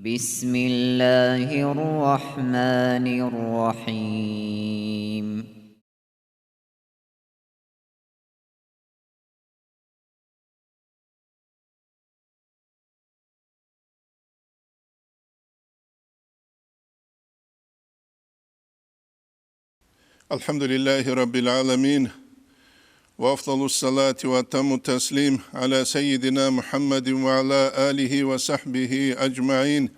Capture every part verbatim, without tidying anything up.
بسم الله الرحمن الرحيم. الحمد لله رب العالمين، وأفضل الصلاة وأتم التسليم على سيدنا محمد وعلى آله وصحبه أجمعين.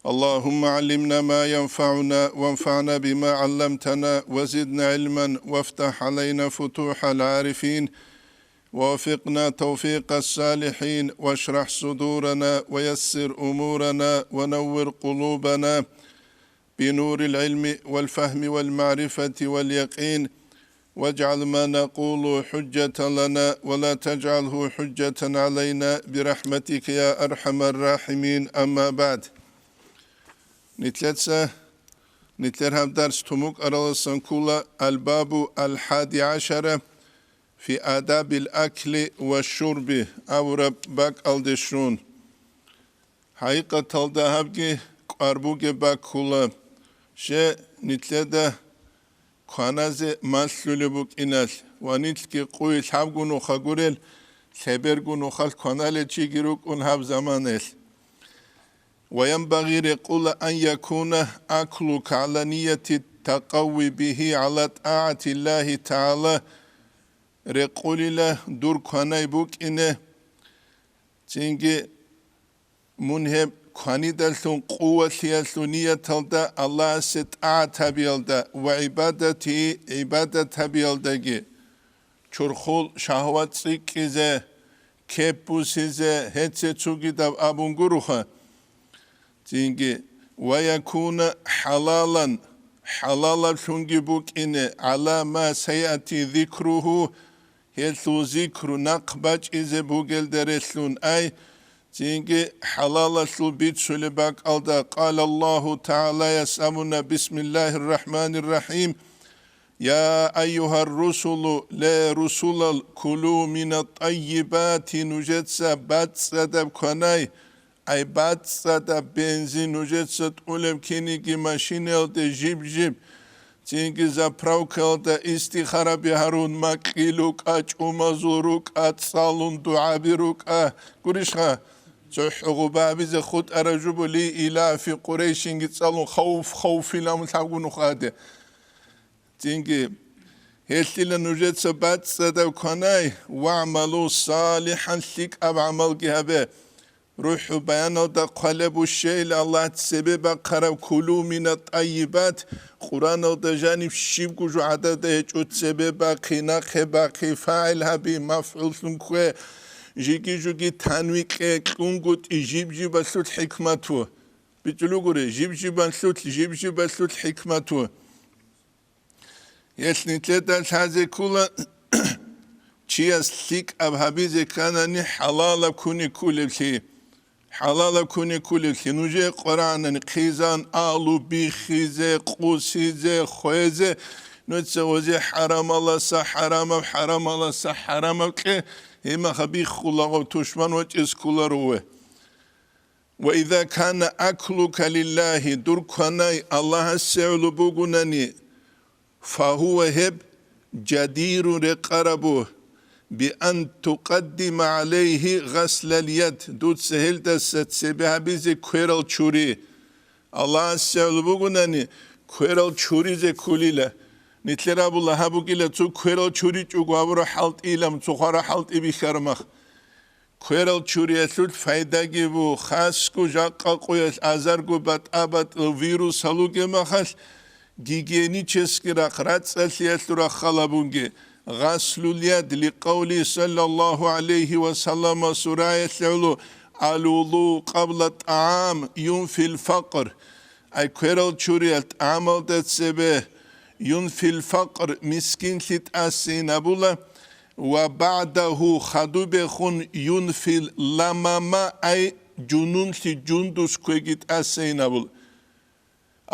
اللهم علمنا ما ينفعنا وانفعنا بما علمتنا وزدنا علما وافتح علينا فتوح العارفين ووفقنا توفيق الصالحين واشرح صدورنا ويسر أمورنا ونور قلوبنا بنور العلم والفهم والمعرفة واليقين، واجعل ما نقول حجة لنا ولا تجعله حجة علينا برحمتك يا أرحم الراحمين. أما بعد. Нилъеца, нилъер гьаб дарс тумукӀараласан ккола الباب الحادي عشر في آداب الأكل والشرب абураб бакӀалде щун. ХӀакъикъаталда гьабги кӀвар бугеб баккула, ще нилъеда кваназе малъулеб букӀиналъ ва нилъги къуй лъабго нуха гурел, лъеберго нухалъ кваналел чиги рукӀун гьаб заманаялъ. وينبغي, рекъула, أن يكون أكلك على نية التقوي به على طاعة الله تعالى, рекъулила дур кванай букӀине, цинги мун гьеб кванидалъун къувалъиялъул нияталда Аллагьасе тӀагӀат гьабиялда ва гӀибадатигьи гӀибадат гьабиялдаги, чурхул шагьват цӀикӀкӀизе, кеп бусизе гьеце цугидаб абун гуроха. Цинги, ويكون حلالا, хӀалалаблъунги букӀине, على ما سيأتي ذكره, гьелъул зикру нахъ бачӀизе бугелда релълъун, ай, цинги хӀалалалъул бицулеб бакӀалда. قال الله تعالى, яс абуна, بسم الله الرحمن الرحيم. يا أيها الرسل, ле русулал, كلوا من الطيبات, нужеца бацӀцӀадаб кванай, ай бацӀцӀадаб бензин нужеца тӀулеб киниги машинаялде жиб-жиб, цинги заправкаялда истихараби гьарун, макьил рукӀа, чӀумазул рукӀа, цӀалун дугӀаби рукӀа. Гурищха, цохӀо гъуба гьабизе хутӀараб жо буго, لإيلاف قريش-инги цӀалун, خوف, خوف-ил абун лъабго нуха гьаде. Цинги, гьелъила нужеца бацӀцӀадаб кванай, واعملوا صالحا, лъикӀаб гӀамалги гьабе. РухӀу баяналда хъвалеб бущейил Аллагь цебе бахъараб كلوا من الطيبات, Къураналда жаниб щибго жо гӀадада гьечӀо, цебе бахъи, нахъе бахъи, фагӀил гьаби, мафгӀуллъун ккве, жиги-жуги танвикье, кьунгутӀи, жиб-жибалъул хӀикмат ву. БичӀчӀулугури, жиб-жибалъул, жиб-жибалъул хӀикмат ву. Гьелъ нилъеда лъазе ккола, чияс лъикӀаб гьабизе кканани, хӀалалаб куни кколеблъи. ХӀалалаб куни кколеблъи. Нужее къварагӀанани хъизан, алу, биххизе, къусизе, хвезе, нуца гъозе хӀарамаласа хӀарамаб, хӀарамаласа хӀарамаб кье, гьеб мехалъ биххулаго тушман вачӀиз кколаро ве. وإذا كان أكلك لله, дур кванай Аллагьасе гӀоло бугунани, فهو, гьеб جدير, рекъарабу, بأن تقدم عليه غسل اليد, дуца гьелдаса цебе гьабизе кверал чури. Аллагьасе гӀоло бугунани, кверал чуризе кколила. Нилъер абула гьаб бугила, цо кверал чуричӀого гьабураб хӀалтӀи илан, цо хвараб хӀалтӀи бихьараб мах. Кверал чуриялъул пайдаги бу, хасго жакъа къоялъ азарго батӀа-батӀал вирус гьалуге махалъ, гигиенический рахъ, рацӀцӀалъиялъул рахъ халабунги. غسل اليد لقوله صلى الله عليه وسلم сураялъе гӀоло: الوضوء قبل الطعام ينفي الفقر. Ай кверал чуриялъ тӀамалда цебе ينفي الفقر, мискинлъи тӀасейин абула, وبعده, хадубехун ينفي الهمم, ай жунунлъи жундуз кквеги тӀасейин абула.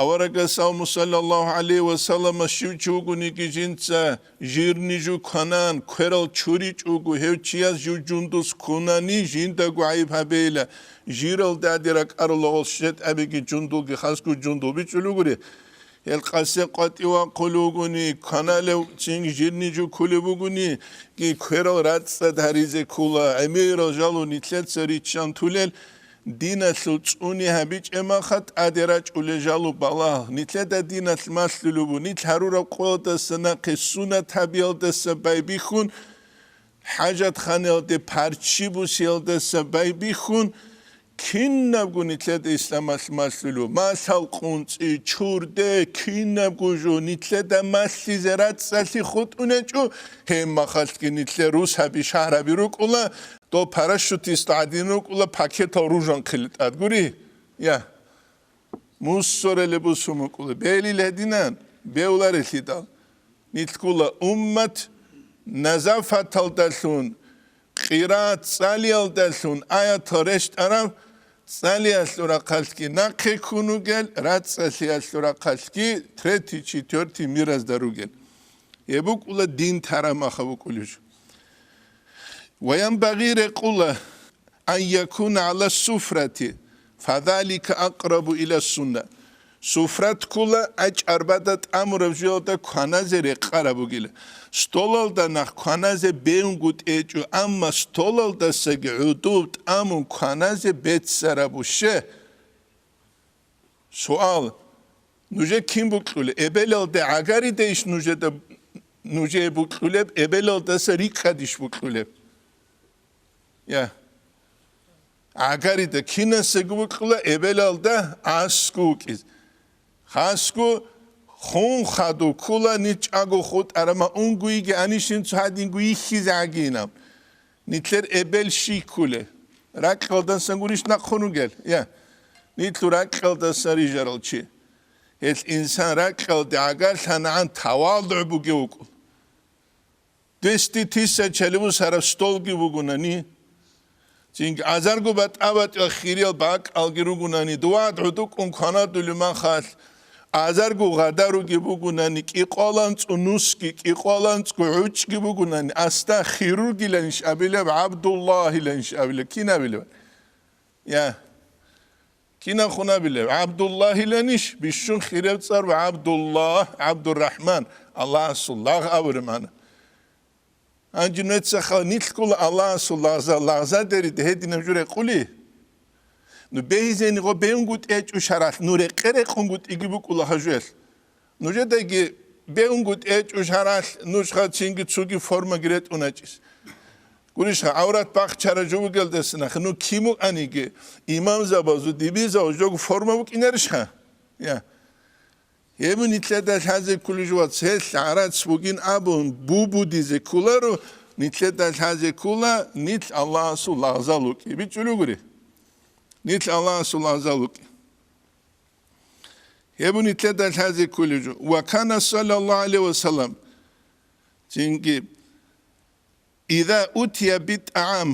Аварагасул саллаллагьу гӀалайгьи ва саллама щив чи вугониги жинца жирни жу кванан, кверал чуричӀого, гьев чияс жу жундуз ккунани, жиндаго гӀайиб гьабейила, жиралдаде ракӀарала гъол щетӀабиги жундулги, хасго жундул бичӀчӀулугури. Гьел къасе къватӀив вахъулев вугони, кваналев цин жирни жу ккулев вугони, ги кверал рацӀцӀад гьаризе ккула, гӀемерал жалу нилъеца риччан тулел, диналъул цӀуни гьабичӀеб маха тӀаде рачӀулел жалу балагь. Нилъеда диналъ малъулеб бу, нилъ гьарураб къоялдаса нахъе сунат гьабиялдаса байбихьун, хӀажатханаялде парччи бусиялдаса байбихьун, кинабго нилъеда исламалъ малъулев, малъал къунцӀи, чурде, кинабго жо нилъеда малъизе рацӀцӀалъи хутӀунечӀо, гьеб махалъги нилъер рус гьаби шагьраби рукӀула, дов парашютист гӀадин рукӀула, пакетал ружанхъили тӀад гури. Я. Муссорелеб бусун букӀула, белил гьединан, бевларелъидал. Нилъгула уммат назафаталдалъун, къираат цӀалиялдалъун аятал рещтӀараб, цӀалиялъул рахъалъги нахъе ккун ругел, рацӀцӀалъиялъул рахъалъги третий, четвертый миразда ругел. Гьеб букӀула дин тараб маха букӀулеб жо. Ва янбагъи рекъула, ан якуна гӀала суфрати, фадалика акърабу ила сунна. Суфрат ккула, ай чӀарбада тӀамураб жоялда кваназе рекъараб бугила. Столалда нахъ кваназе бегьунгутӀи гьечӀо, амма столалдасаги гӀодов тӀамун кваназе беццарабу ще? Суал. Нужер кин букьулеб? Эбелалде гӀагаридайищ нужеда, нужее букьулеб, эбелалдаса рикӀкӀадищ букьулеб? Я. ГӀагарида кинасего букьула эбелалда аскӀов вукӀизе. Хасго хун хадув ккула нилъ чӀаго хутӀарама, унго йигеанищин цо гьадинго йихьизе гӀагинаб. Нилъер эбел щий ккулеб? Ракьалдасан гурищ нахъун ругел? Я. Нилъул ракьалдасан рижарал чи. Гьелъ инсан ракьалде гӀагарлъанагӀан тавадугӀ бугев вукӀун. Десяти тысячалъ бусараб столги бугунани, цинги азарго батӀа-батӀиял хириял бакӀалги ругунани, дувад гӀудуккун кванадулев махалъ, азарго гъадаруги бугунани, кӀикъоялда анцӀго нусги, кӀикъоялда анцӀго гӀучӀги бугунани, асда хирургиланищ абилеб, ГӀабдуллагьиланищ абилеб, кин абилеб? Я. Кинаб хун абилеб? ГӀабдуллагьиланищ, бищун хиреб цӀар ва ГӀабдуллагь, ГӀабдуррахӀман, Аллагьасул лагъ абураб магӀна. Гьанже нугьецаха нилъ ккола Аллагьасул лагъза, лагъзадерида гьединаб жо рекъули? Ну бегьизени гъо бегьунгутӀи гьечӀо шаргӀалъ, ну рекъе-рекъунгутӀиги букӀула гьажуялъ. Нужедаги бегьунгутӀи гьечӀо шаргӀалъ, нуж хъацинги цоги формаги ретӀуначӀес. Гурищха, гӀаврат бахчараб жо бугелдаса нахъе, ну кин букӀаниги, имамзабазул, дибизабазул жого форма букӀинарищха? Я. Гьеб нилъеда лъазе кколеб жо, вац, гьелъ гӀарац бугин абун, бубудизе кколаро, нилъеда лъазе ккола, нилъ Аллагьасул лагъзал вукӀи. БичӀчӀулев гури? Нилъ Аллагьасул лагъзал вукӀи. Гьеб нилъеда лъазе кколеб жо. Ва кана саллаллагьу гӀалайгьи ва саллам, цинги, иза утия битӀагӀам,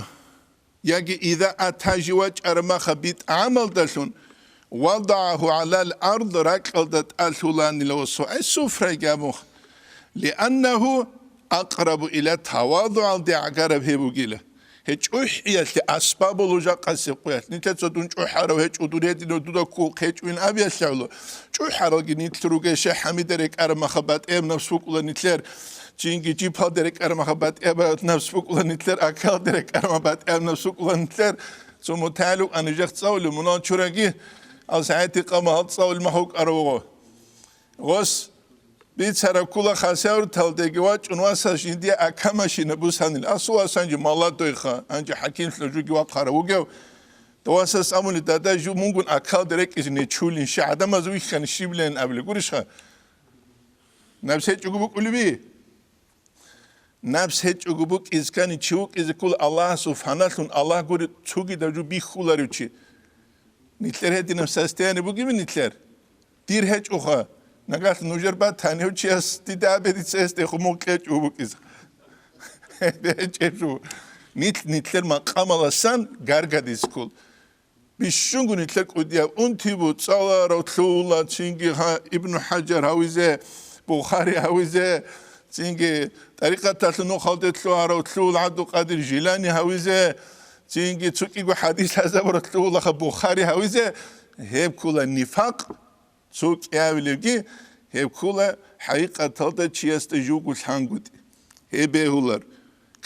яги иза ата жив вачӀараб маха битӀагӀамалдалъун, вадагӀагьу гӀалал ард, ракьалда тӀалъуланила ва сугӀай суфрайги абун, лианнагьу акърабу ила тавадугӀалде гӀагараб гьеб бугила. Гьеб чӀухӀиялъе асбаб буго жакъасеб къоялъ. Нилъеца дун чӀухӀарав гьечӀо, дур гьединав дуда ккун хъечӀвин абиялъе гӀоло. ЧӀухӀаралги нилъ ругел, Шейх ХӀамида рекӀараб маха батӀияб напс букӀула нилъер, цинги жипалде рекӀараб маха батӀияб напс букӀула нилъер, акалде рекӀараб маха батӀияб напс букӀула нилъер. Цо мутагӀил вукӀана жехъ цӀалулев, мунал чураги, ал сагӀати къамал цӀалулев мах вукӀарав вуго. Гъос бицараб ккула хасаврталдеги вачӀун васас жиндие ака машина бусанил. Асул васанчи молодойха, гьанже хӀакимлъун жуги вахъарав вугев. Дов васас абуни, дада, жу мунгун акалде рекӀизе нечулин, щи гӀадамаз вихьани щиблин абили гурищха? Напс гьечӀого букӀулеби? Напс гьечӀого букӀизе ккани чи вукӀизе ккола Аллагьасул фаналъун, Аллагь гури цогидаб жо бихьуларев чи. Нилъер гьединаб состояние бугеби нилъер? Дир гьечӀоха, нагагь нужер батани гьев чияс дида абе дица гьесде хъумул кьечӀо букӀизе. ГьечӀеб жо. Нилъ нилъер макъамаласан гаргадизе ккол. Бищунго нилъер кӀудияб унти буцӀцӀаларав лъугьула, цинги гьа, Ибну ХӀажар гьавизе, Бухари гьавизе, цинги тӀарикъаталъул нухалде лъугьарав лъугьула ГӀабдулкъадир Жилани гьавизе, цинги цо кӀиго хӀадис лъазабурав лъугьулаха Бухари гьавизе, гьеб ккула нифакъ, цо кӀиявилевги, гьеб ккула хӀакъикъаталда чиясда живго лъангутӀи. Гьеб бегьулар.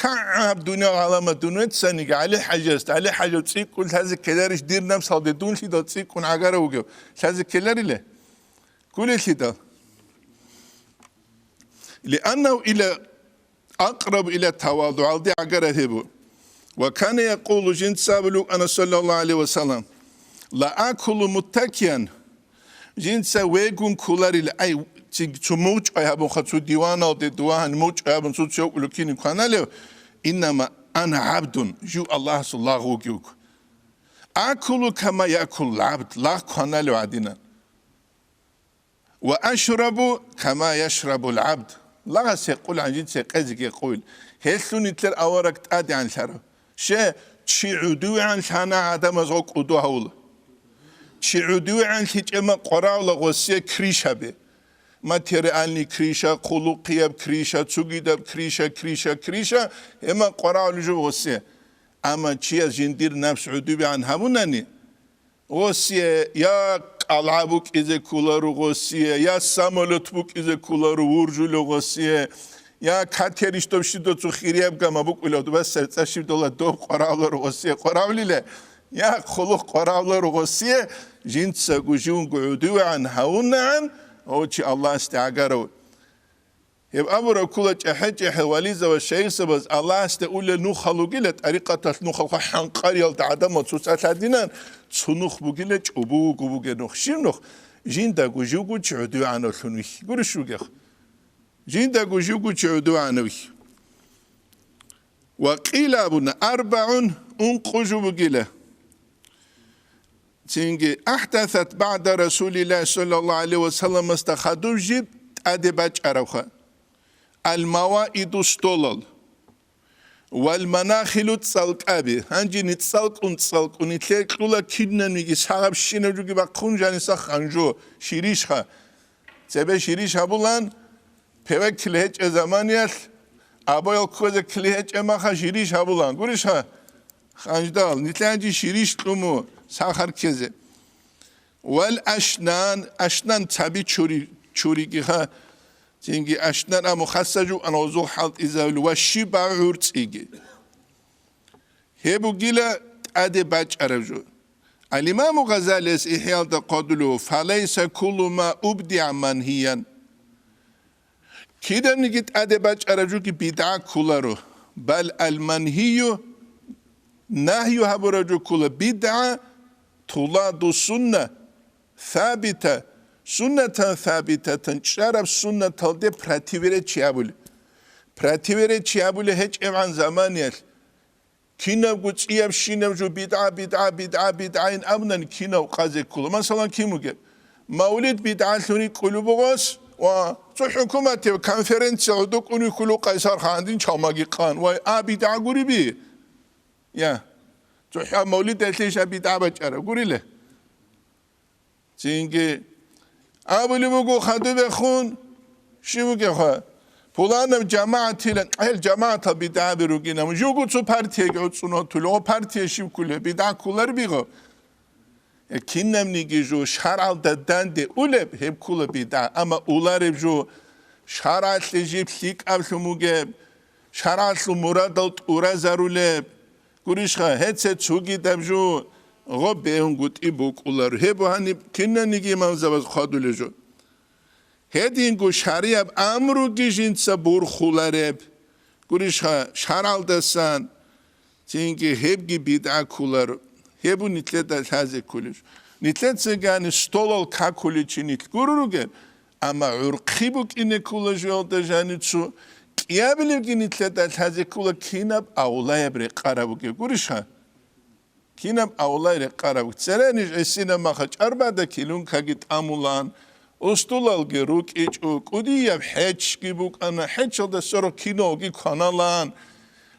КигӀаб дуниял гӀаламат дун веццаниги, ГӀали-ХӀажаст, ГӀали-ХӀажав цӀикӀкӀун лъазе ккеларищ дир напсалде, дун лъидал цӀикӀкӀун гӀагарав вугев? Лъазе ккеларила? Гулелъидал. Лианнагьу ила акърабу ила тавадугӀалде гӀагараб гьеб бу. Ва кана якъулу, жинца абулев вукӀана, саллаллагьу гӀалайгьи ва саллам, ла акулу муттакиян, жинца вегун кколарила, ай, ци-, цо мугъчӀвай гьабунха, цо диваналде, дувагьан мугъчӀвай гьабун, цо цевкъулев кин кваналев, иннама ана гӀабдун, жив Аллагьасул лагъ вугев вуго. Акулу кама якулул гӀабд, лагъ кваналев гӀадинан. Ва ашрабу кама яшрабул гӀабд. Лагъас гьекъулгӀан жинца гьекъезеги гьекъуйил. Гьелъул нилъер авараг тӀадегӀанлъарав. Ще, чи гӀудувегӀан лъана гӀадамаз гъо кӀуду гьавула. Чи гӀудувегӀан лъичӀема къварагӀула гъосие кришаби. Материальный криша, хъулухъияб криша, цугидаб криша, криша, криша, гьема къварагӀули жо гъосие. Амма чияс жиндир напс гӀудувегӀан гьабунани, гъосие я кӀалгӀа букӀизе кколаро гъосие, я самолет букӀизе кколаро вуржулев гъосие, я катерищ дов щидоцо хирияб гама букӀулев дубасай цӀа щиб дола доб къваравларо гъосие къваравлиле, я хъулухъ къваравларо гъосие, жинцаго живго гӀудувегӀан гьавунагӀан, гьав чи Аллагьасде гӀагарав. Гьеб абураб ккола чӀахӀи-чӀахӀи вализабаз, шайихзабаз Аллагьасде улел нухал ругила, тӀарикъаталъ нухалха хӀанкъариялда гӀадамал цоцӀа лъадинан, цо нух бугила чӀобого бугеб нух. Щиб нух? Жиндаго живго чи гӀодовегӀанавлъун вихьи. Гурищ вугех? Жиндаго живго чи гӀодовегӀанав вихьи. Ва къила абуна, арбагӀун, ункъо жо бугила. Цинги, ахӀдасат багӀда Расулиллагьи саллаллагьу гӀалайгьи ва салламасда хадуб жиб тӀаде бачӀаравха. Ал-маваиду столал. Вал манахилу цӀалкӀаби. Гьанже ницӀалкӀун-цӀалкӀун нилъер кьула кинабниги сагъабщинаб жоги бахъун жаниса ханжу, ширишха. Цебе шириш гьабулан, певеккили гьечӀеб заманиялъ, абоял кквезеккили гьечӀеб маха шириш гьабулан. Гурищха? Ханждал, нилъанчи шириш кьуму, сахар ккезе. Вал ашнан, ашнан цаби чури, чуригиха, цинги ашнан аму хасса жуан гъозул хӀалтӀизавли ва щиб гӀурцӀиги. Гьеб бугила тӀаде бачӀараб жо. Ал-Имаму Гъазалияс ИхӀялда хъвадулев, «Фалайса куллу ма убдиа манхиян». Киданиги тӀаде бачӀараб жоги бидгӀа кколаро. Бал ал-манхию, нагью гьабураб жо ккола, бидгӀа, туладу сунна, сабита, суннатан сабитатан, чӀараб суннаталде противоречие абулеб. Противоречие абулеб гьечӀебгӀан заманиялъ. Кинабго цӀиябщинаб жо бидгӀа, бидгӀа, бидгӀа, бидгӀайин абунани кинав къазе ккола. Масалан, кин бугеб? Мавлид бидгӀалъун рикӀкӀулеб бугос ва цо хӀукуматив конференция гӀодокӀун вихьулев къайсар хандин чалмаги къан. Вай, а бидгӀа гуриби? Я. ЦохӀа мавлидалъе ша бидгӀа бачӀараб гуриле? Цинги абулеб буго хадубехун, щив вугевха, пуланаб жамагӀатилан, гьел жамагӀатал бидгӀаби ругин, амма жуго цо партияги гӀуцӀун ватулев, гъо партия щив ккулев, бидгӀа кколареб гъо? Э, кинабниги жо шаргӀалда данде улеб, гьеб ккола бидгӀа, амма улареб жо шаргӀалъе жиб лъикӀаблъун бугеб, шаргӀалъул мурадал тӀуразарулеб, гурищха, гьеце цогидаб жо гъо бегьунгутӀи букӀулар. Гьеб гьаниб кинаниги имамзабаз хъвадулел жо. Гьединго шаргӀияб амруги жинца бурхулареб. Гурищха, шаргӀалдасан цинги гьебги бидгӀа кколар. Гьеб нилъеда лъазе кколел жо. Нилъецагани столал какулев чи нилъ гуро ругеб, амма гӀурхъи букӀине ккола жоялда жаницу, кӀиабилебги нилъеда лъазе ккола кинаб авлаяб рекъараб бугеб гурищха? Кинаб авлай рекъараб? Церениж гӀисинаб маха чӀарбада килункаги тӀамулан, устулалги рукӀичӀо, кӀудияб хӀечги букӀана, хӀечалда сорох киноги кваналан,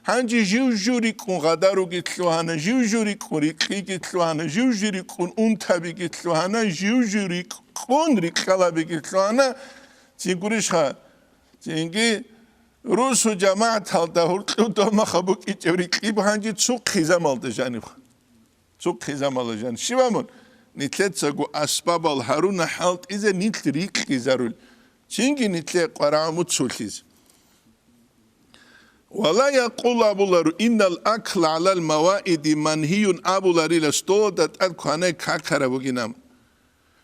Гьанже жив-жив рикӀкӀун гъадаруги лъугьана, жив-жив рикӀкӀун рикьиги лъугьана, жив-жив рикӀкӀун унтабиги лъугьана, жив-жив рикӀкӀун рикьалабиги лъугьана, цин гурищха, цинги русу жамагӀаталда гьуркьув домаха букӀичӀеб рикьиб гьанже цу хъизамалда жанибха. Цу хъизамала жан. Щиб абун? Нилъецаго асбабал гьаруна хӀалтӀизе нилъ рикьизарул. Цинги нилъе къварагӀумуцулъизе. Ва ла якъул абулару, иннал акла гӀалал маваиди манхиюн абуларила столалда тӀад кванай какараб бугинаб.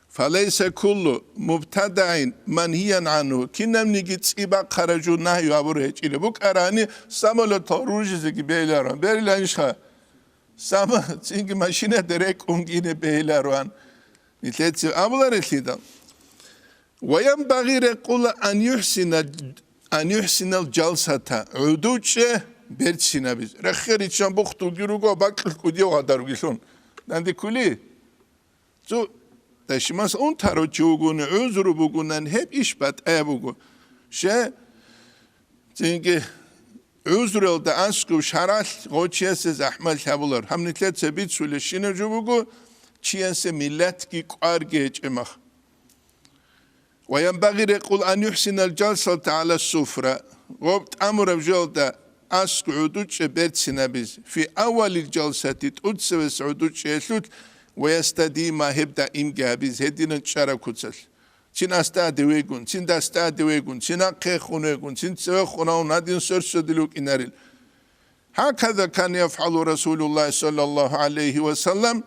Фалейса куллу мубтадагӀин манхиян гӀанху, кинабниги цӀи бахъараб жо нагью абур гьечӀила букӀарани, самолетал ружизеги бегьиларо. Бериланищха? Сама цинги машинада рекӀунгине бегьилароан. Нилъеца абуларелъидал. Ва янбагъи рекъула ан юхӀсина, ан юхӀсинал жалсата, гӀуду чӀе берцинабиз. Реххе риччан бухтулги руго, бакьулъ кӀудияв гъадар ругелъун. Данде ккули? Цо, дашимас унтарав чи вугони, гӀузру бугунан, гьеб иш батӀаяб буго. Ше, цинги гӀузралда аскӀов шаралъ гъочиясе захӀмалъ гьабулар. Гьаб нилъеца бицулебщинаб жо буго, чиясе миллатги кӀварги гьечӀеб мах. Ва янбагъи рекъул ан юхӀсинал жалсалта гӀала суфра, гъоб тӀамураб жоялда аскӀ гӀудучӀе берцинабиз, фи аввалил жалсати, тӀуцевес гӀудучӀеялъулъ, ва ястадима, гьеб даимги гьабиз, гьединан чӀараб куцалъ. Цин асда вегун, цин дасда вегун, цин ахъехун вегун, цин цевехун авун гьадин сверсодил вукӀинарил. Гьаказа кана яфгӀалу Расулуллагь саллаллагьу гӀалайгьи ва саллам,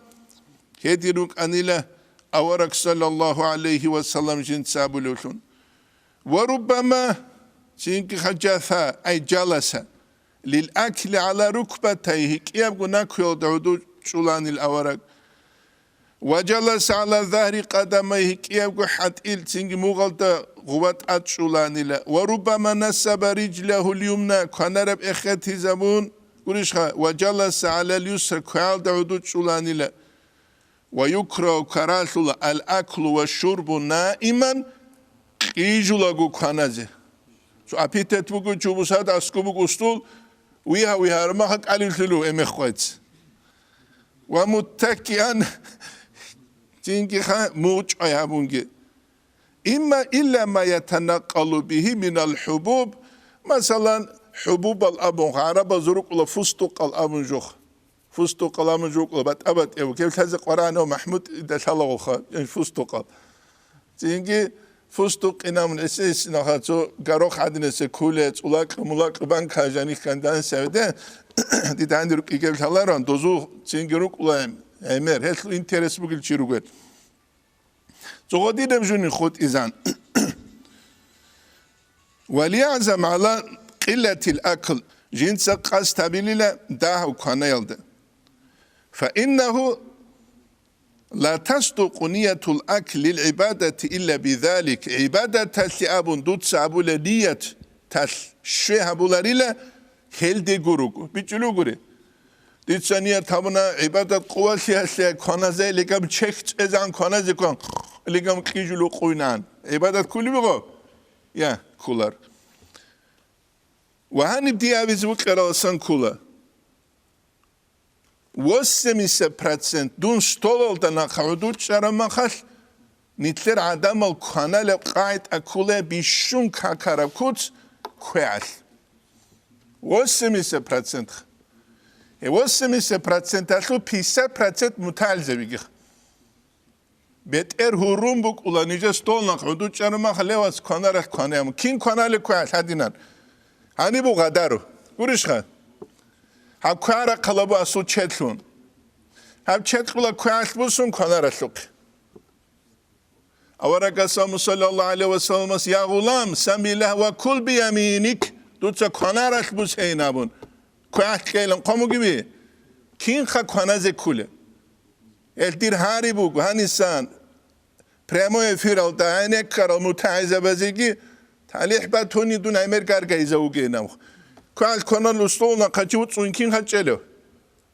гьедин рукӀанила авараг саллаллагьу гӀалайгьи ва саллам жинца абулевлъун. Ва руббама, цинги хӀаджатха, ай жаласа, лил акли гӀала рукбатайгьи, кӀиябго накуялда гӀуду чӀуланил авараг. Ва жаласа гӀала загьри къадамайгьи, кӀиябго хӀатӀил цинги мугъалда гъува тӀад чӀуланила. Ва руббама насаба рижлагьул юмна, кванараб эхетизабун, гурищха, ва жаласа гӀалал юсра, квегӀалда гӀуду чӀуланила. Ва юкрагьу, каралъула, ал-аклу ва шурбу наиман, кьижулаго кваназе. Цо аппетит буго, чубусад аскӀуб буго устул, вигьа-вигьа армаха кӀалилъулев эмехъ вайц. Ва муттакиан, цинги ха мугъчӀвай гьабунги. Имма илла ма ятанакъалу бигьи минал хӀубуб, масалан, хӀубубал абун, гӀарабазул рукӀула фустукъал абун жух. Фустукъал абун жух рукӀула батӀа-батӀияб. Кев лъазе Къварагьанав МахӀмуд ида лъалагъуха, э, фустукъал. Цинги фустукъ инамун эсесинаха цо горох гӀадинесе куле, цӀулакьу-мулакьу банка жаних кандансавиде, дида гьанир рукӀигеб лъаларан, дозу цинги рукӀула гӀемер, гьелъул интерес бугел чи ругел. Цо гъодинаб жуни хутӀизан. Ва лиязам гӀала къиллатил акл, жинца къасд гьабилила дагьав кванаялда. Фаиннагьу ла тасдукъу ниятул акли лил гӀибадати илла бизалик, гӀибадаталъе абун дуца гьабулеб нияталъ щвей гьабуларила, гьелдего руго. БичӀчӀулев гури. Дица ният гьабуна гӀибадат къувалъиялъе кваназе, лигам чехь чӀезан кваназе кван, лигам кьижулукъуйнан. ГӀибадат кколеб буго? Я, кколар. Ва гьаниб дие абизе букӀараласан ккола. Восемьдесят процент дун столалда нахъа гӀодор чӀараб махалъ, нилъер гӀадамал кваналеб къагӀида ккола бищун какараб куц квегӀалъ. Восемьдесят процент. Э, восемьдесят проценталъул пятьдесят процент мутагӀилзабигиха. БетӀер гьурун букӀула, нижер стол нахъ гӀодор чӀараб махалъ, левас кванаралъ кванаян. Кин кваналеб квегӀалъ гьадинан. Гьаниб буго гъадару. Гурищха? Гьаб квегӀ рахъалабу асул чедлъун. Гьаб чед кьула квегӀалъ бусун кванаралъухъе. Аварагас абун, саллаллагьу гӀалайгьи ва салламас: «Я гъулам, саммиллагь ва кул бияминик», дуца кванаралъ бусейин абун, квегӀалъ кьейилан хъван бугеби? Кинха кваназе кколеб? Гьел дир гьари буго, гьанисан прямой эфиралда гӀенеккарал мутагӀилзабазеги талихӀ батуни дун гӀемер гаргайизавугейин абун. КвегӀалъ кванал устолна хъачи вуцӀцӀун кинха чӀелев?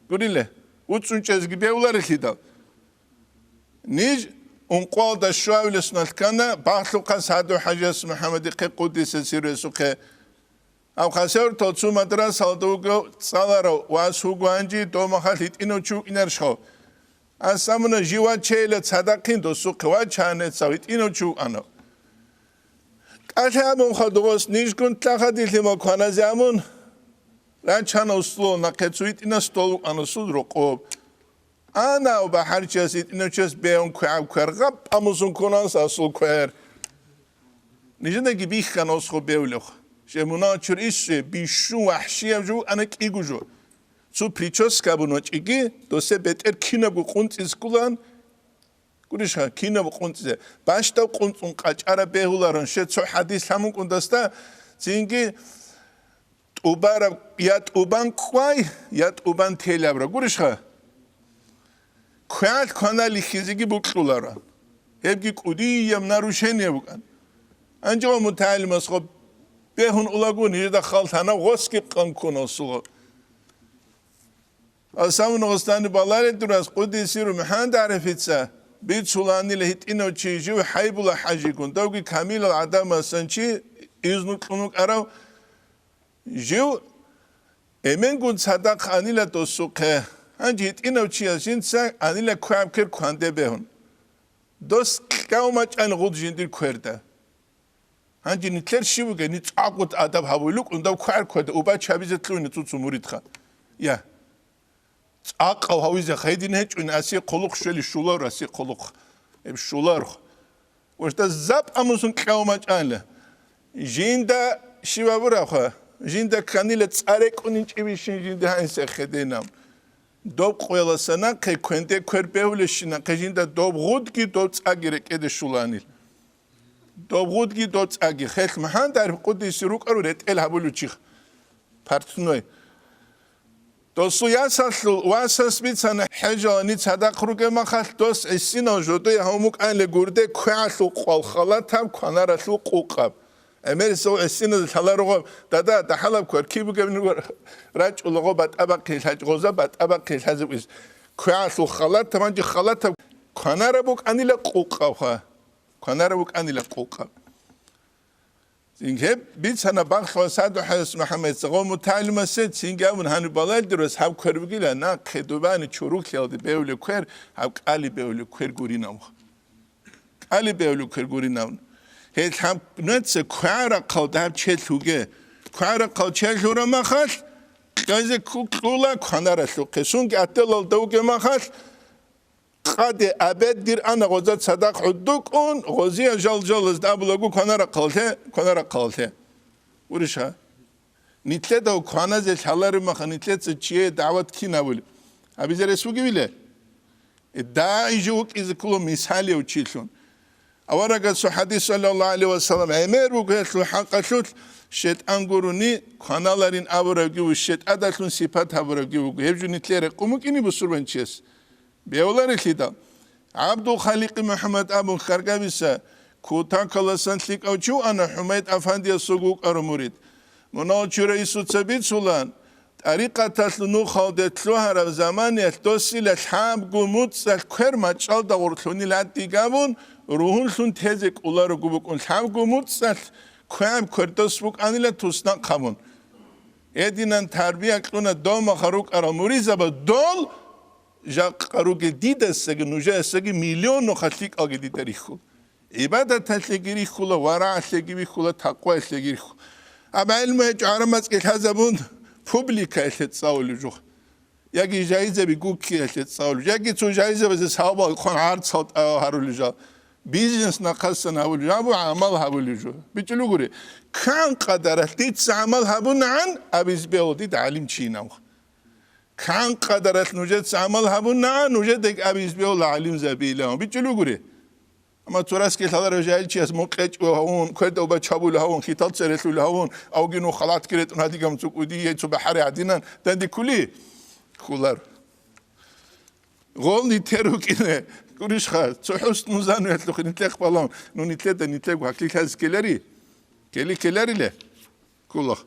Гуриле, вуцӀцӀун чӀезеги бегьуларелъидал. Ниж ункъоялда щуабилеб соналъ ккана, багьлъухъан СагӀду-хӀажияс МухӀаммадихъе, къуддиса сирругьу, гьесухъе Гьав Хасавюртал цо мадрасалда вуго цӀаларав вас вуго гьанже, дов махалъ гьитӀинав чи вукӀинарищ гьав? Ас абуна, жив вачейила цадахъин, досухъе вачанецав гьитӀинав чи вукӀанав. КӀалъи абун хадугъос нижгун лъахадилъимал кваназе абун, рачана усулал нахъе цо гьитӀинас стол вукӀана сул рокъоб. Ана бахӀарчияс гьитӀинав чияс бегьун квегӀаб квер гъапӀа мусун ккуна сасул квер. Нижедаги бихьана осхо бевлехъ. Жев мунагьал чур ище бищун вахӀшияб жо вукӀана кӀиго жо. Цо прическа абун вачӀиги, досе бетӀер кинабго къунцӀизе кколаан, гурищха, кинабго къунцӀизе. Бащдаб къунцӀун къачӀараб бегьуларан, ще цо хӀадис лъамункӀун дасда, цинги тӀубараб я тӀубан кӀвай, я тӀубан телабра. Гурищха? КвегӀалъ кваналихьизеги букьуларо. Гьебги кӀудияб нарушение букӀан. Анжего мутагӀалимас гъоб бегьун улаго, нижеда хал лъана гъосги къанккуна усулгъо. Асамун гъостани баларел дурас къуддиса сирругьу МухӀаммад ГӀарифица бицуланила гьитӀинав чи жив ХӀайбула ХӀажигун, давги камилал гӀадамасан чи изну кьун вукӀарав, жив эменгун цадахъ анила досухъе. Гьанже гьитӀинав чияс жинца анила квегӀаб квер кванде бегьун. Дос кьав мачӀан гъуд жиндир кверда. Гьанже нилъер щиб бугеб, нилъ цӀакъго адаб гьабулел рукӀун, дав квегӀаб кверда убач гьабизе лъугьине цо-цо муридха. Я. ЦӀакъав гьавизе хайдин гьечӀун, асе хъулухъ щвели щулар, асе хъулухъ. Гьеб щуларх. Вошда заб амусун кьав мачӀанила. Жинда щиб абурабха? Жинда кканила цӀа рекӀунин чӀибищин жинда гьансе хеденав. Доб къояласа нахъе квенде квер бегьулещи нахъе жинда доб гъудги доб цӀаги рекӀеде щуланил. Доб гъудги доб цӀаги хелъ МухӀаммад ГӀариф къуддиса сирругьу рукӀару ретӀел гьабулев чихъ. Партной. Досул ясалъул васас бицана хӀежалани цадахъ ругеб махалъ дос гӀисинал жодое гьав мукӀанле гурде квегӀалъул къвал халатаб кванаралъул къукъаб. ГӀемерисев гӀисиназ лъаларугъаб, дада, дагьалаб квер киб бугеб нугар рачӀулаго батӀа бахъи лъачӀ, гъоза батӀа бахъи лъазе уиз. КвегӀалъул халатаб, гьанже халатаб кванараб букӀанила къукъабха. Кванараб букӀанила къукъаб. Цинги гьеб бицана бахъ ва саду хӀес МухӀаммад цагъо мутагӀалимасе, цинги абун гьаниб балалдирус гьаб квер бугила, нахъе дубани чуруклъиялде бевле квер, гьаб кӀали бевле квер гуринавха. КӀали бевле квер гуринавн. Гьел гьаб нуца кварахъал дагьаб чел лъуге. Кварахъал чел лъура махалъ, кьезе ккула кванаралъухъе. Сунги атделалда вуге махалъ, къаде абед дир ана гъоза цадахъ гӀуддукӀун, гъозия жал-жалазда абулаго кванарахъаллъе, кванарахъаллъе. Уришха? Нилъеда кваназе лъалареб маха нилъеца чие дагӀват кин абулеб? Абизе рес бугевиле? Э, дагӀи жо вукӀизе ккола мисалияв чилъун. Аварагасул хӀадис, саллаллагьу гӀалайгьи ва саллам, гӀемер буго гьелъул хӀакъалъулъ, шайтӀан гурони кваналарин абурабги ва шайтӀадалъун сипат гьабурабги буго. Гьеб жо нилъее рекъон букӀине бусурбанчияс? Бегьуларелъидал. ГӀабдул-Халикъи МухӀаммад абун Харгабиса, Кутакаласан лъикӀав чи вуана ХӀумайд Афандиясулго вукӀарав мурид. Мунагьал чура Исуца бицулан, тӀарикъаталъул нухалде лъугьараб заманиялъ досила лъабго муцӀалъ квер мачӀалда гъурлъунил гьадигабун, ругьунлъун тезе кӀоларого букӀун лъабго муцӀалъ квегӀаб квер дос букӀанила туснахъ гьабун. Гьединан тарбия кьуна дов махал рукӀарал муридзаба дол жакъа ругел дидасаги нужеясаги миллион нуха лъикӀалги дида рихьула. ГӀибадаталъеги рихьула, варагӀалъеги вихьула, такъваялъеги рихьула. Амма гӀилму гьечӀо гӀарамацӀги лъазабун, публикаялъе цӀалулев жо. Яги жайзаби гуккиялъе цӀалулев жо. Яги цо жайзабазе савабал хъван гӀарцал тӀа гьарулев жо. Бизнес нахъасан гьабулев жо, абу гӀамал гьабулев жо. БичӀчӀулев гури, кан къадаралъ дица гӀамал гьабунагӀан, абиз бегьула дида гӀалимчинав. Кан къадаралъ нужеца гӀамал гьабуна, нужедаги абиз бегьула гӀалимзабилан. БичӀчӀулев гури. Амма цо расги лъаларев жагьилчияс мукъечӀо гьавун, кверда убач гьабулев гьавун, хитал церелъулев гьавун, авги ну халатги ретӀун гьадигам цукӀуди, яй цо бахӀари гьадинан, данде ккули? Кколар. Гъолни тер рукӀине, гурищха, цо хӀусну зануялъухъе нилъехъ балагьун, ну нилъеда нилъего гьаклъи лъазе ккелари? Ккели ккелариле? Кколах.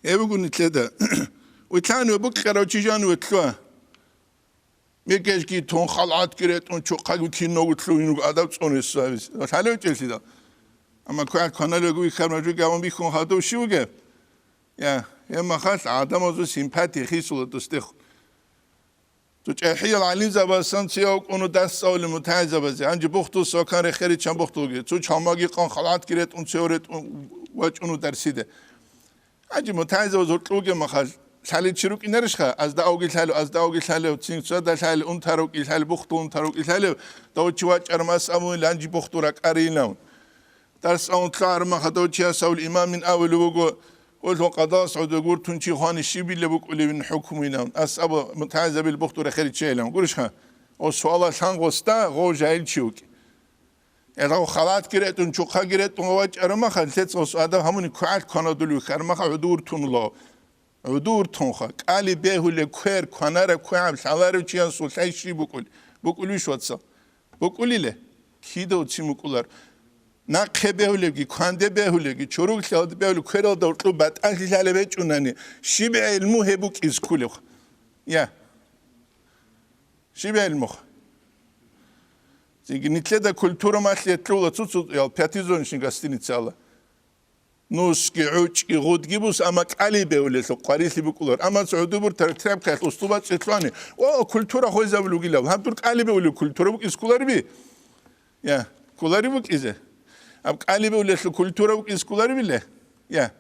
Гьеб буго нилъеда. Витлъан ва букьарав чи жан ветлъуа. Мекежги тун, халгӀатги ретӀун, чухъаги киного лъугьин руго адаб цӀунес абиз. Лъалев чӀелъидал. Амма квехӀ кваналевги вихьармажуги гьавун бихьун хадув щив вугев? Я, гьеб махалъ гӀадамазул симпатия хисула дустехун. Цо чӀехӀиял гӀалимзабасан цияв кӀуну дарс цӀалулел мутагӀилзабазе, гьанже бухтул сокан рехеричан бухтулги, цо чалмаги къан халгӀатги ретӀун цев ретӀун вачӀуну дарсиде. Гьанже мутагӀилзабаз гьоркьу вугеб махалъ, лъалел чи рукӀинарищха? Азда авги лъалев, азда авги лъалев, цин цода лъалел, унтарав кӀи лъалев, бухтул унтарав кӀи лъалев, дав чи вачӀарав мас абунил, гьанже бухтул ракӀарилан. Дарс авун лъугӀараб махадав чияс гьавул имамин авулев вуго, гьолъул къадалас гӀодов гуртун чи хвани щибила букӀулевин хӀукмуйилан, асабу мутагӀилзабил бухтура хериччейилан. Гурищха? О суала лъан гъосда гъов жагьил чи вукӀи. Гьелъ халатги ретӀун, чухъаги ретӀун вачӀараб махал, лъецӀ гъос адам гьамуни квегӀал кванадулев вихьараб махал гӀодов гуртун ло. ГӀодов гуртунха, кӀали бегьулев квер, кванарав квегӀаб лъаларев чиясул лъай щиб букӀул? БукӀулвищ, вацал? БукӀулиле? Кидав цин букӀулар? Нахъе бегьулевги, кванде бегьулевги, чорог лъалде бегьулев квералда гьоркьоб батӀалъи лъалеб гьечӀунани, щиб гӀелму гьеб букӀиз ккулев? Я. Щиб гӀелмуха? Цинги нилъеда культура малъи гьетлъула цуцукъиял пятизвоночный гостиницала. Нусги, гӀучӀги, гъудги бус, амма кӀали бегьулелъул къварилъи букӀулар. Амма цо гӀодобур тар-, тряпкаялъ устубацӀцӀе лъугьани, о, культура хвезабулугилав. Гьаб дур кӀали бегьулев культура букӀиз кколариби? Я, кколари букӀизе. Аб кӀали бегьулелъул культура букӀиз кколарибиле? Я,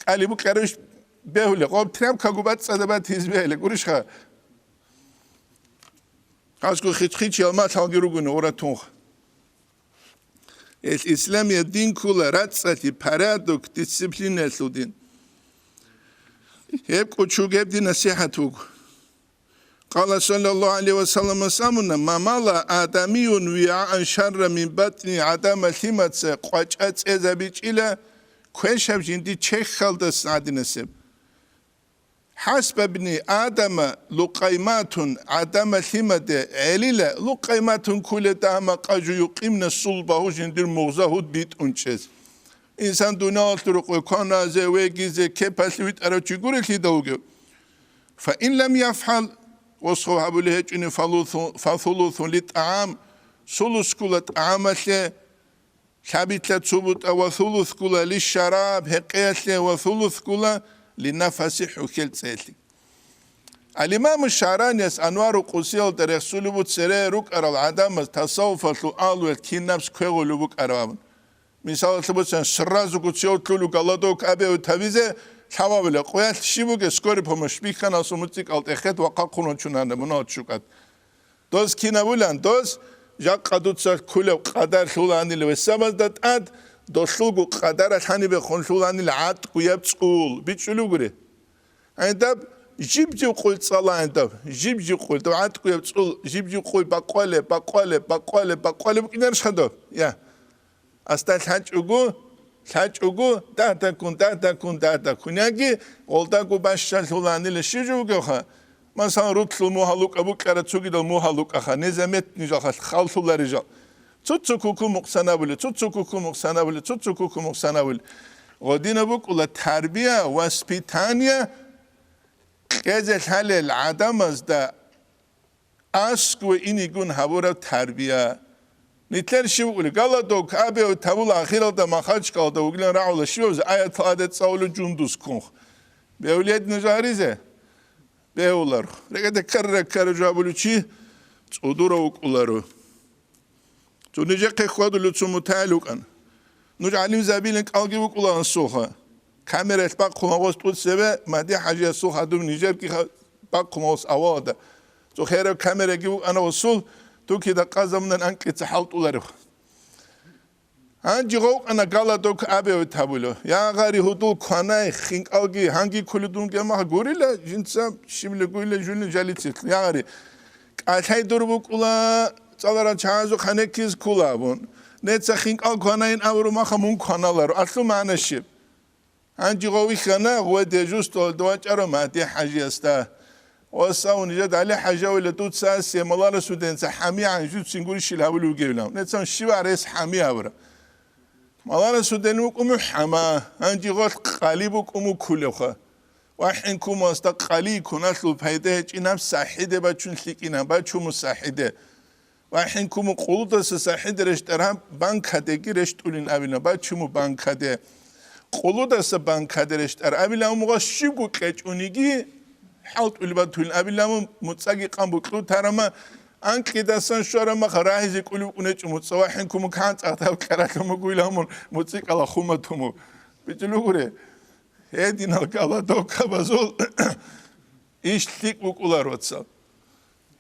кӀали букӀарабищ бегьулеб? Къоб тряпкаго бацӀцӀадаб батиз бегьулеб, гурищха? Хасго хич-хичиял малъалги ругони гъура тунха. Гьелъ исламияб дин ккола рацӀцӀалъи, порядок, дисциплинаялъул дин. Гьеб кӀочугеб дин насихӀат вуго. Къала саллаллагьу гӀалайгьи ва салламас абуна: «Ма мала адамиюн вигӀаан шарра мин батӀни», гӀадамал лъимаца къвачӀа цӀезабичӀила квешаб жинди чехьалдаса гӀадинасеб. «ХӀасба бни Адама лукъайматун», гӀадамал лъимаде гӀелила, лукъайматун кколеб дагьа-макъа жо юкъимна сул багьу жиндир мугъза гьуд битӀун чӀез. Инсан дуниялалъул рукъове кваназе, вегизе, кепалъе витӀарав чи гурелъ лъидал вугев? «Фа ин лам яфгӀал», осхъо гьабулеб гьечӀони, «фалусу-, фасулусун литӀагӀам», сулус ккола тӀагӀамалъе, лъабилъа цо бутӀа ва сулус ккола лишараб, гьекъеялъе, ва сулус ккола линафаси, хӀухьел цӀеялъе. Ал-Имаму ШагӀранияс Анвару Къудсиялда рехсулеб буго цере рукӀарал гӀадамаз тасаввуфалъул агьлуялъ кинаб квегъулеб букӀараб абун. Мисалалъе бицан, сразу гуцияв лъулев голодовка абизе тавизе лъавабила, къоялъ щиб бугеб, скорый помощь бихьана, асул муцӀикӀал тӀехет вахъахъун вачунана, мунагьал чукӀад. Доз кинабулан? Доз жакъа дуца кколеб къадар лъуланила весабазда тӀад, долъулго къадаралъ гьанибехун лъуланила гӀатӀгояб цӀул. БичӀчӀулев гури. ГӀиндаб жиб-жиб къуй цӀала гӀиндаб, жиб-жиб къуй, дов гӀатӀгояб цӀул, жиб-жиб къуй бакъвалеб, бакъвалеб, бакъвалеб, бакъвалеб букӀинарищха доб? Я. Асда лъачӀого, лъачӀого, дагь-дагьккун, дагь-дагьккун, дагь-дагьккун. Яги гъолдаго бащалъуланила щиб жо бугевха? Масалан, рутлъул мугьал лукӀа букӀара цогидал мугьал лукӀаха, незаметни жалха, халлъулари жал. Цо-цо куку мукъсанабули, цо-цо куку мукъсанабули, цо-цо куку мукъсанабули. Гъодина букӀула тарбия, воспитание, кьезе лъалел гӀадамазда аскӀове инегун гьабураб тарбия. Нилъер щив ули? Галадов кабиев тавула ахиралда Махачкалда вугилан рагӀула щивабизе аят ладе цӀалулев жундус ккунх. Бевлед нуж гьаризе? Бевлар. РекӀеде ккара-ккара жо гьабулев чи цӀудурав вукӀуларо. Цо нижехъе хьвадулев цо мутагӀил вукӀана. Нуж гӀалимзабилин кӀалги вукӀула ансулха. Камераялъ бахъун гъос тӀуцебе Магьди-хӀажиясул хадуб нижерги ха-, бахъун гъос авалда. Цо хераб камераги вукӀана гъосул, тукида къазабунан анкьица хӀалтӀуларев. Гьанже гъовкъана галадок абиявит гьабулев. Я гъари гьудул кванай, хинкӀалги, гьанги кколидунги амма гурила, жинца щибли гуйла жуни жалицилъ. Я гъари, кӀалъай дур букӀула, цӀаларал чагӀазухъ гьанеккиз ккула абун. Неца хинкӀал кванайин абуру маха мун кваналаро. Аслу магӀна щиб? Гьанже гъов вихьана, гъве дежурствоялда вачӀаро Магьди-хӀажиясда. Ва савун жед ГӀали-хӀажавила дуца Семаларасуденца хӀами гӀанжуцин гурищил гьавулев вугевилан. Нецан щиварес хӀами гьавра. Маларасуден вукӀуму хӀама, гьанже гъолъ къали букӀуму ккулевха. ВахӀин кумуасда къали куналъул пайда гьечӀинаб сахӀиде бачун лъикӀина, бачуму сахӀиде. ВахӀинкуму къулудаса сахӀиде рещтӀараб банкадеги рещтӀулин абилан, бачуму банкаде. Къулудаса банкаде рещтӀар абилан мугъа щибго кьечӀуниги хӀалтӀулеб батулин абилан мун, муцӀаги къан букьутарама, анкьидасан щварама, рагьизе кӀулев кӀунечӀо муцӀа, вахӀинкуму кан цӀакъ гьаб кьаралъа мугуйла мун, муцӀикӀала хуматуму. БичӀулугуре, гьединал кӀаладокабазул иш лъикӀ букӀулар, вацал.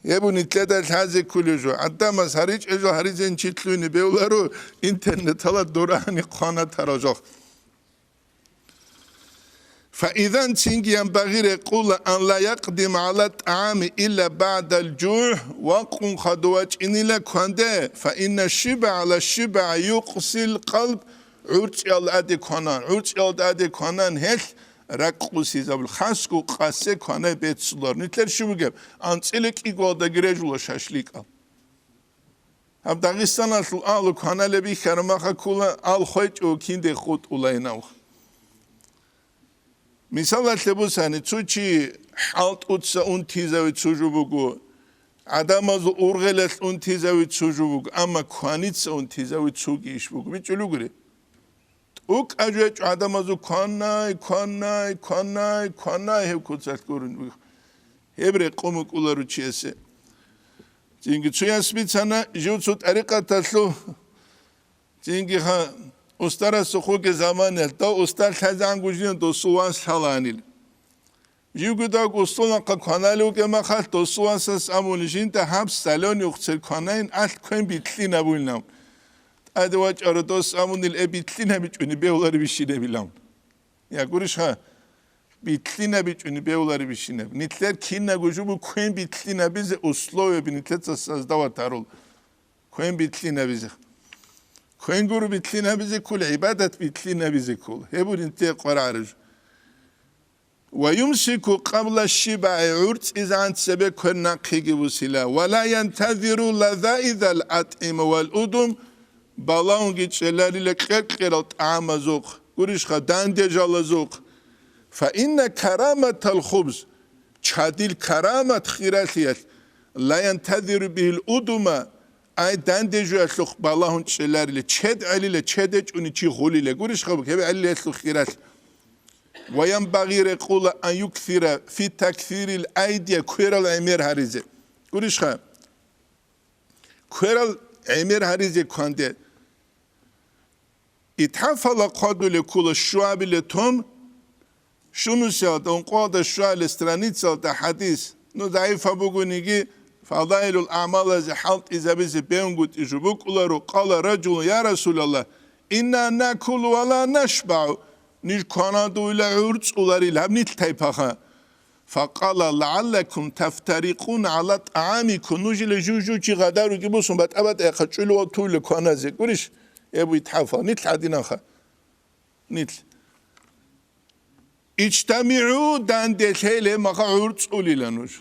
Гьеб нилъеда лъазе кколев жо. ГӀадамаз гьаричӀеб жо гьаризен чи лъугьине бевларо, интернетала дурани хъвана тарав жо. Фаидан цинги янбагъи рекъула ан ла якъдим гӀала тӀагӀами илла багӀдал жугӀ, вакъун хадув вачӀинила кванде, фаинна шибгӀа гӀала шибгӀа юкъсил къалб, гӀурцӀиялда аде кванан, гӀурцӀиялда аде кванан гьелъ, ракӀ къусизабул хасго къасе кванай беццулар. Нилъер щиб бугеб? АнцӀила кӀигоялдаги режула шашликъал. Гьаб Дагъистаналъул агьлу кваналеб бихьараб маха ккола, ал хвечӀо кинде хутӀулайин аб. Мисалалъе бусани, цо чи хӀалтӀуца унтизави цо жо буго, гӀадамазул ургъелалъ унтизави цо жо буго, амма кваница унтизави цоги иш буго. БичӀулугури. ТӀукӀа жо гьечӀо гӀадамазул кванай, кванай, кванай, кванай гьеб куцалъ гурин. Гьеб рекъон букӀуларо чиясе. Цинги цояс бицана жив цо тӀарикъаталъул, цинги ха устарасухъ вугеб заманаялъ, дов устар лъазегӀан гужина досул ванс лъалаанил. Живго дагу устолахъа кваналев вугеб махалъ, досул вансас абуни, жинда гьаб салёни ухцер кванайин, алъ квен битлъинабуйилан. ТӀаде вачӀарав дос абунил, э, битлъинабичӀони бевларебищинабилан. Я гурищха, битлъинабичӀони бевларебищинаб. Нилъер кинаго жубу квен битлъинабизе условияби нилъеца создавать гьарул. Квен битлъинабизе. Квен гуру битлъинабизе ккол, гӀибадат битлъинабизе ккол. Гьеб бурин те къварагӀараб жо. Ва юмсику къабла шибгӀи, гӀурцӀизегӀан цебе квер нахъеги бусила. Ва ла янтазиру лазаизал атӀима вал удум, балагьунги чӀеларила кьер-кьерал тӀагӀамазухъ, гурищха, дандежалазухъ. Фа инна караматал хубз, чадил карамат хиралъиялъ, ла янтазиру бигьил удума, ай дандежуялъухъ балагьун чӀеларила, чед гӀелила, чед гьечӀони чи гъулила, гурищха, гьеб гӀелилъухъ хиралъ. Ва янбагъи рекъула ан юксира фи таксирил айдия, кверал гӀемер гьаризе. Гурищха? Кверал гӀемер гьаризе кванде. ИтхӀафала хъвадулеб ккола щуабиле тун, щунусиялда, ункъоялда щуабиле страницалда хӀадис, ну, загӀифаб бугониги, фадаилул аъмалазе хӀалтӀизабизе бегьунгутӀи жо букӀуларо, къала ражулун, я Расулаллагь, инна накулу ва ла нашбагӀу, ниж кванадуйла гӀурцӀуларил гьаб нилъ тайпаха. Факъала, лагӀаллакум тафтарикъуна гӀала тӀагӀамикум, нужила жив-жив чи гъадаруги бусун батӀа-батӀа яхъа чӀулев ватулев кваназе. Гурищ, Абу ИтхӀафа, нилъ гьадинанха. Нилъ. ИжтамигӀу, данде лъейла, гьеб махъа гӀурцӀулила нуж.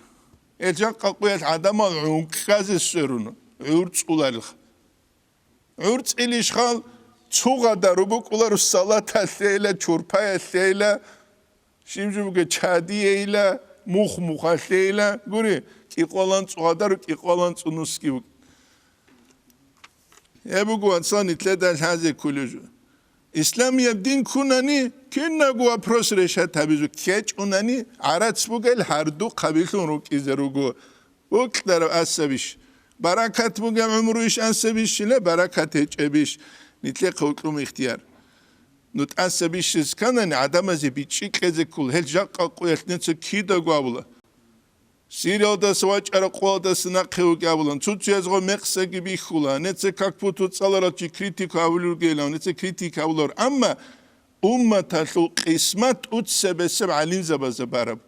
Гьел жакъа къуялъ гӀадамал гӀункӀкӀазе сверуна, гӀурцӀуларилха. ГӀурцӀилищ хал цо гъадару букӀулару салаталъейла, чурпаялъейла, щиб жо буго, чадиейла, мух-мухалъейла, гури, кӀикъвалан цӀу гъадару, кӀикъвалан цӀу нусги буго. Гьеб буго, вацал, нилъеда лъазе кколев жо. Исламияб дин ккунани, кинабго вопрос решать гьабизу, ккечӀунани, гӀарац бугел гьардухъ гьабилъун рукӀизе руго. Бокьараб асабищ. Баракат бугеб гӀумруйищ асабищила, баракат гьечӀебищ. Нилъехъе вукьун ихтияр. Ну тӀаса бищиз кканани, гӀадамазе бичӀчӀи кьезе ккол, гьел жакъа къуялъ неца кидаго абула. Сириялдаса вачӀараб къуялдаса нахъе вугеб абулан, цуцуязго мекъсаги бихьула, неца как будто цӀаларал чи критика гьавулел ругелан, неца критика гьавулар. Амма умматалъул къисмат тӀуцебесеб гӀалимзабазда бараб.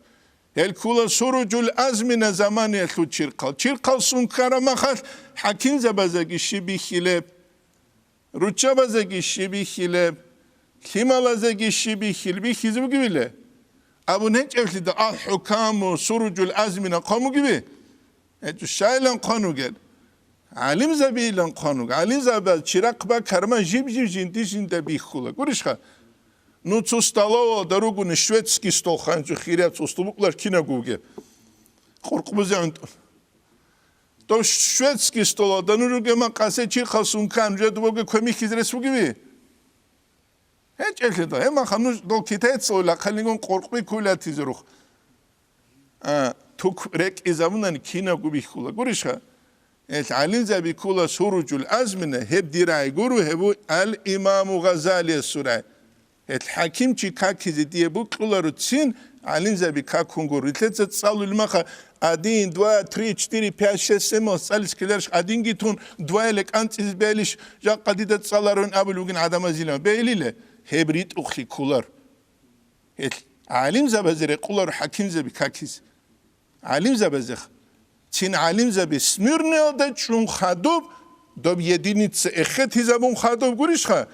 Гьел ккула суружул азмина заманиялъул чирхъал. Чирхъал сункараб махалъ хӀакимзабаздаги щиб бихьилеб, руччабаздаги щиб бихьилеб, лъималаздаги щиб бихьилеб, бихьизе бугебила? Абун гьечӀеблъидал аль-хӀукаму суружул азмина хъван бугеби? ГьечӀо, щайилан хъван вугел? ГӀалимзабийилан хъван вуго. ГӀалимзабаз чирахъ бакарма жиб-жиб жинди-жинда бихьула. Гурищха? Ну цо столовалда ругони шведский стол ханчӀо хиряб цо стол букӀулар кинабго бугеб. Къуркъбузе гӀунтӀун. Дов шведский столалда нуж ругема къасе чихъал сункан, жо дубоге квемихьиз рес бугеви? ГьечӀелъидал, гьемаха нуж дол китайцал лахъалигун къоркъби кулатизе рух. А, тук рекӀизабунани кинабго бихьула. Гурищха? Гьел гӀалимзаби ккола Суружул Азмина, гьеб дир рагӀи гуро, гьеб Ал-Имаму Гъазалиясул рагӀи. Гьел хӀакимчи какизе дие букьуларо цин, гӀалимзаби какун гуро. Рилъеца цӀалулмаха один, два, три, четыре, пять, шесть, семь цӀалис ккеларищ, одинги тун, два или кӀанцӀизе бегьилищ, жакъа дида цӀаларун абулев вугин гӀадамазилан. Бегьилила, гьеб ритӀухълъи кколар. Гьел гӀалимзабазе рекъоларо хӀакимзаби какизе. ГӀалимзабазех. Цин гӀалимзаби Смирноялда чӀун хадуб, доб единица эхетизабун хадуб гурищха,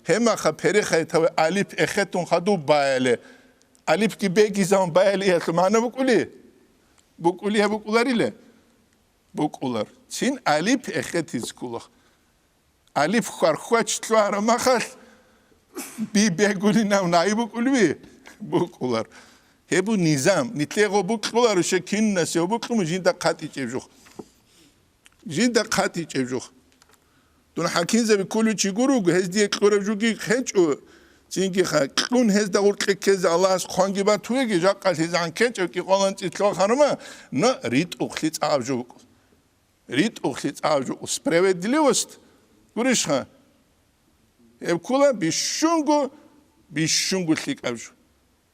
гьемаха перехай таве алип эхетун хадуб баяле. Алипги бегизабун баялиялъул магӀна букӀули? БукӀулия букӀуларила? БукӀулар. Цин алип эхетиз ккула. Алиф хвархвач лъугьараб махалъ, би бегулинав наиб букӀулви? БукӀулар. Гьеб бу низам. Нитлъего букьуларо, щай кинунасего букьун жинда хъатӀичӀеб жух. Жинда хъатӀичӀеб жух. Дун хӀакимзаби кколев чи гуруго, гьез дие кьураб жуги хъечӀо, цинги ха, кьун гьезда гъуркье ккезе Аллагьас хъванги батуеги, жакъа лъизегӀан ккечӀев кӀикъоялда анцӀила лъугьа-хъарма, но ритӀухълъи цӀакъаб жо букӀун. РитӀухълъи цӀакъаб жо, справедливость гурищха? Гьеб ккола бищунго, бищунго лъикӀаб жо.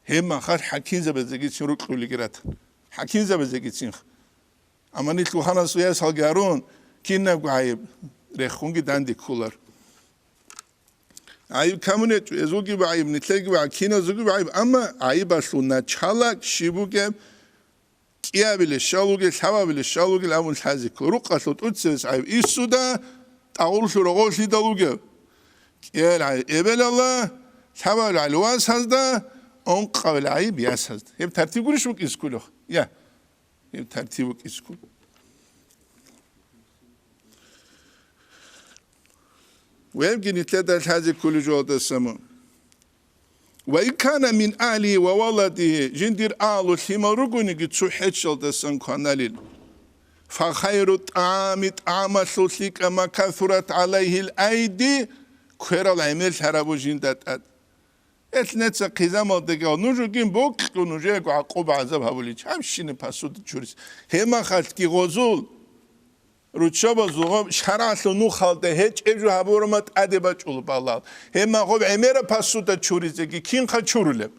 Гьеб махалъ хӀакимзабазегицин рукьулеги ратан. ХӀакимзабазегицинха. Амма нилъ лъугьанас ваясалги гьарун, кинабго гӀайиб рехунги данде кколар. ГӀайиб камун гьечӀо, эзулги гӀайиб, нилъеги гӀайиб, киназулги гӀайиб, амма гӀайибалъул начало щиб бугеб, кӀиабилищ щал вугел, лъабабилищ щал вугел абун лъазе ккола. Рукъалъул тӀуцевес гӀайиб иссуда, тӀагъурлъул рогъолъидал вугев. КӀиабил гӀайиб эбелалда, лъабабил гӀайиб васазда, ункъабил гӀайиб ясазда. Гьеб тартиб гурищ букӀизе кколеб? Я. Гьеб тартиб букӀизе ккола. Вебги нилъеда лъазе кколеб жолдасаму. Ва ин кана мин агьлигьи ва валадигьи, жиндир агьлу лъимал ругониги цо хӀечӀалдасан кваналел. Фа хайру тӀагӀами, тӀагӀамалъул лъикӀаб, ма касурат гӀалайгьил айди, кверал гӀемер лъарабу жинда тӀад. Эл неца хъизамалдегал нуж ругин бокьун, нужего гӀакъуба-гӀазаб гьабулич, гьабщине посуда чурис. Гьемахалъги гъозул, руччабазул гъоб шаргӀалъул нухалда гьечӀеб жо гьабурама тӀаде бачӀулеб балагьал. Гьемахъ гъоб гӀемераб посуда чуризеги кинха чурулеб?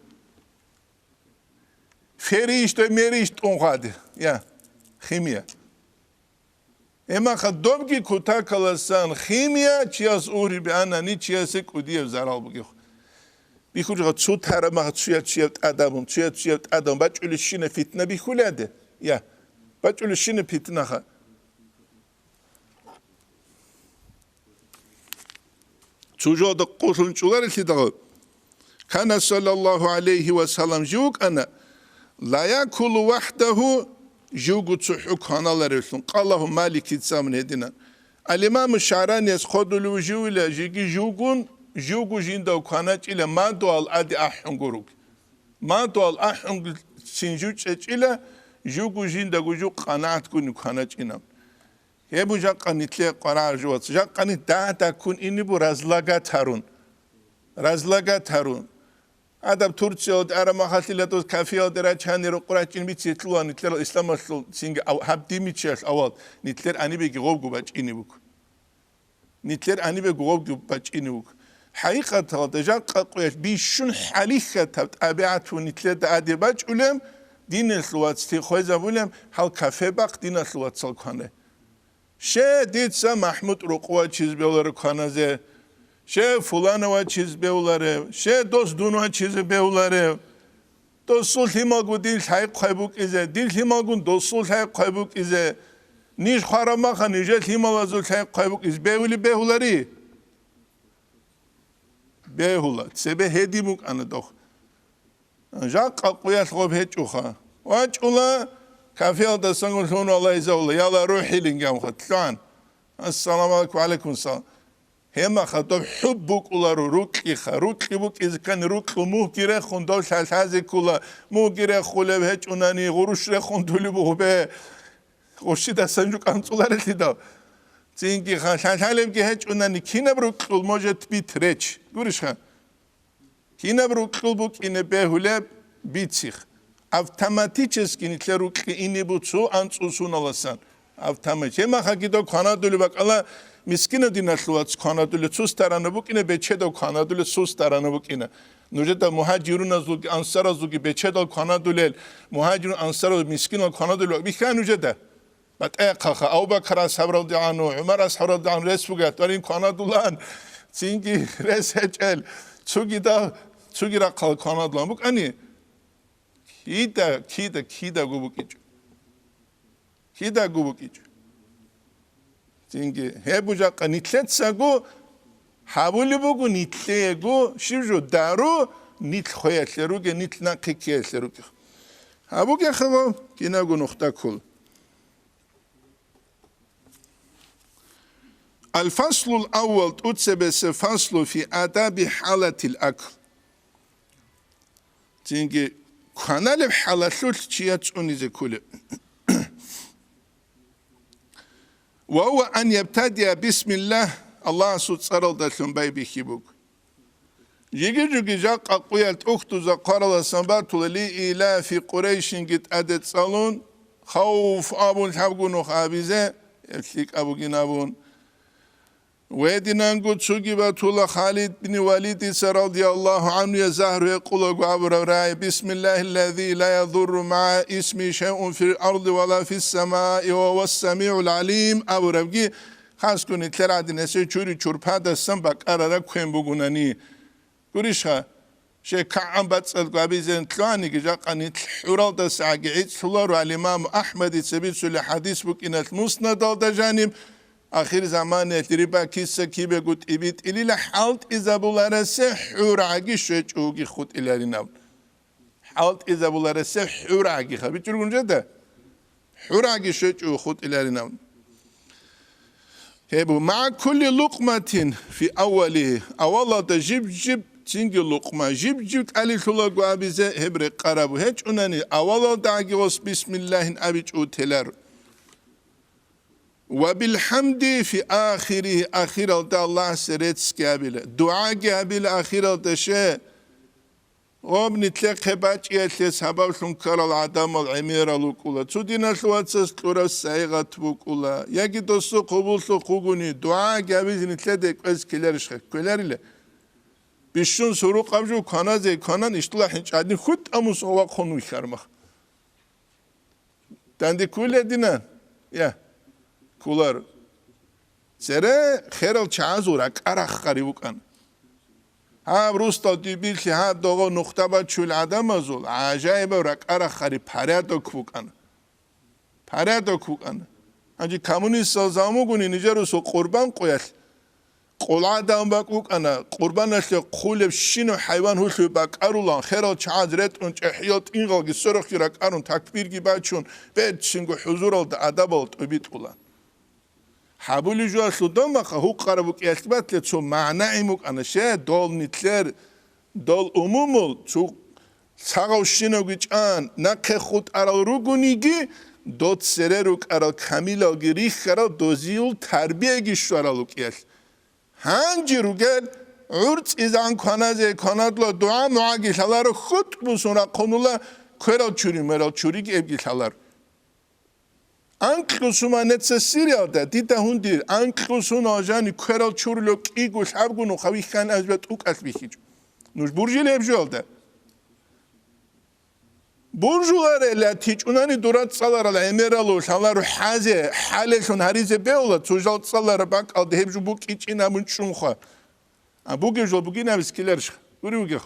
Ферищ, дай мерищ тӀун хъаде. Я, химия. Гьемаха добги кутакаласан химия чияс угьри бегьанани чиясе кӀудияб зарал бугеб. Бихьулъа цо тараб мах цуя чияв тӀадабун, цуя чияв тӀадабун, бачӀулебщина фитна бихьуледе? Я, бачӀулебщина фитнаха. Цо жода къулъун чӀоларелъидал, кана саллаллагьу гӀалайгьи ва саллам жив вукӀана, ла якулу вахӀдагьу, живго цохӀо кваналаревлъун, къалагьу Маликица абун гьедина. Ал-Имаму ШагӀранияс хъодулев живила, жеги живгун, живго жинда кваначӀила мадугьал аде ахӀун гуруг. Мадугьал ахӀун цин жив чӀечӀила, живго жиндаго жив къанагӀатгун кваначӀинаб. Гьеб жакъа нитлъе къварагӀаржувацӀ, жакъани дагь-дагьккун инибу разлагать гьарун. Разлагать гьарун. Гьадаб Турциялде араб махалъила доз кафеялде рачани рукъ рачӀин бицитлъула нитлъерал исламалъул цинги ав-, гьаб димиччалъ авал нитлъер анибеги гъобгу бачӀине буго. Нитлъер анибеги гъобгу бачӀине буго. ХӀакъикъаталда жакъа къоялъ бищун хӀалихьатаб тӀабигӀат ву нитлъеда аде бачӀулеб, диналъул вацлъи хвезабулеб, гьал кафе бахъ диналъул вацал кване. Ще дица МахӀмуд рукъувачиз бевларе кваназе, ще фулановачиз бевларе, ще дос дунвачизе бевларе. Досул лъималгун дир лъайхъвай букӀизе, дир лъималгун досул лъайхъвай букӀизе. Ниж хвараб маха нижер лъималазул лъайхъвай букӀизе бегьули бегьулари? Бегьула, цебе гьедин букӀана дох. Жакъа къуялъ гъоб гьечӀоха. ВачӀула, кафеялдасанго лъун валайзавула, яла рухӀилин гамха, лъугӀан. Ассаламу гӀалайкум, ва гӀалайкум салам. Гьемаха доб хӀуб букӀуларо, рукьиха, рукьи букӀизеккани рукьу мугьги рехун дов лъалъазе ккула, мугьги рехулев гьечӀунани гъурущ рехун дули бугьбе. Гъущидасан жо кӀанцӀуларелъидал. Цинги ха-, лъалъалебги гьечӀунани, кинаб рукьул может быть речь? Гурищха? Кинаб рукьул букӀине бегьулеб бицих? Автоматически нилъер рукьи ине буго цо анцӀу суналасан. Автомат-, гьемахаги дов кванадулеб бакӀала, мискинав диналъул вац кванадулев цо сторонаб букӀина, бечедав кванадулев цо сторонаб букӀина. Нужеда мугьажируназулги ансаразулги бечедал кванадулел, мугьажирун ансараз мискинал кванадулел бихьа нужеда. БатӀехъаха, Абу Бакр асхӀаб радиаллагьу гӀангьу, ГӀумар асхӀаб радиаллагьу гӀангьу рес бугат, варин кванадулаан, цинги рес гьечӀел, цугида, цуги рахъал кванадулаан букӀани, кида, кида, кидаго букӀичӀо. Кидаго букӀичӀо. Цинги гьеб бужахъа нилъецаго гьабулеб буго, нилъего щиб жо дару, нилъ хвеялъе руге, нилъ нахъе ккеялъе руге. Гьабугехъего кинаго нухда ккола. Аль-фаслул аввал, тӀуцебесеб фаслу фи адаби хӀалатил акл. Цинги кваналеб хӀалалъулъ чияс цӀунизе кколеб. Ва гьува ан ябтадиа бисмиллагь, Аллагьасул цӀаралдалъун байбихьи буго. Жиги-жуги жакъа къуял тӀухьдуза хъвараласан батула ли илафи Къурайшинги тӀаде цӀалун, хавф абун лъабго нух абизе, гьеб лъикӀаб бугин абун. Гьединанго цуги батула Халид бин Валидица радияллагьу гӀангьуе загьру гьекъулаго абураб рагӀи, «Бисмиллагьиллази ла ядурру магӀа исмигьи шайъун фил арди ва ла фиссамаи ва гьувас самигӀул гӀалим», абурабги, хасго нилъер гӀадин гьесие чури-чурпадасан бакӀарараб квен бугунани. Гурищха, щай кагӀан бацӀцӀалго абизе лъугьаниги, жакъа нилъ хӀуралдасагӀаги гӀицӀлъуларо, ал-Имам Ахмадица бицулеб хӀадис букӀиналъ Муснадалда жаниб, ахирзаманаялъ риба киса кибего тӀибитӀилила хӀалтӀизабуларасе хӀурагӀаги щвечӀого хутӀиларинаб. ХӀалтӀизабуларасе хӀурагӀаги хабичӀургун жеда. ХӀурагӀаги щвечӀого хутӀиларинаб. Гьеб, «МагӀа кулли лукъматин фи аввалигьи», авалалда жиб-жиб цинги лукъма, жиб-жиб кӀалилъулаго абизе гьеб рекъараб гьечӀунани, авалалдагӀаги гъос бисмиллагьин абичӀого телар. «Ва билхӀамди фи ахиригьи», ахиралда Аллагьасе реццги абила, дугӀаги абила ахиралда, ше. Гъоб нилъехъе бачӀиялъе сабаблъун ккарал гӀадамал гӀемерал рукӀула, цо диналъул вацас кьураб сайгъат букӀула, яги досул хъубуллъухъ вугони, дугӀа гьабизе нилъеде кӀвез ккеларищха? Ккеларила. Бищун сурукъаб жо кваназе кванан, ишдула хӀинчӀ гьадин хутӀа мусгъа вахъун вихьармах. Данде ккуле дина? Я, кколаро. Цере херал чагӀазул ракӀа рахъари букӀана. Гьаб рустал дибирлъи гьаб догъо нухда бачул гӀадамазул гӀажаибаб ракӀа рахъари порядок букӀана. Порядок букӀана. Гьанже коммунистал заман бугони нижерусул къурбан къуялъ къулгӀадан бакӀ букӀана, къурбаналъе хъулеб щинаб хӀайван гьулъуй бакӀарулан, херал чагӀаз ретӀун, чӀехӀиял тӀингъалги сверухъги ракӀарун, такбирги бачун, берцинго хӀузуралда адабал тӀубитӀула. Гьабулеб жоялъул домахъа гьукъараб букӀиялъ батле цо магӀна гӀин букӀана, ше, дол нилъер, дол умумул цо Цагъавщинавги чӀан, нахъе хутӀарал ругониги, доцере рукӀарал камилалги рихьарал дозул тарбияги щварал рукӀиялъ. Гьанже ругел гӀурцӀизан кваназе кванадла дугӀа-мугӀаги лъаларо, хутӀ бусун рахъунула, кверал чури-мерал чуриги эбги лъалар. Анкьусуманеца Сириялда дида гьундир, анкьусунал жани кверал чурулев кӀиго лъабго нуха вихьан азба тӀукӀалъ бихьичӀо. Нуж буржили гьеб жоялда? Буржуларела тичӀунани дура цӀаларал гӀемералу лъалару хӀазе, хӀалелъун гьаризе бегьула, цо жал цӀалараб бакӀалда гьеб жо букӀичӀин абун чӀунха. А бугеб жо бугин абис ккеларищха? Гури бугех.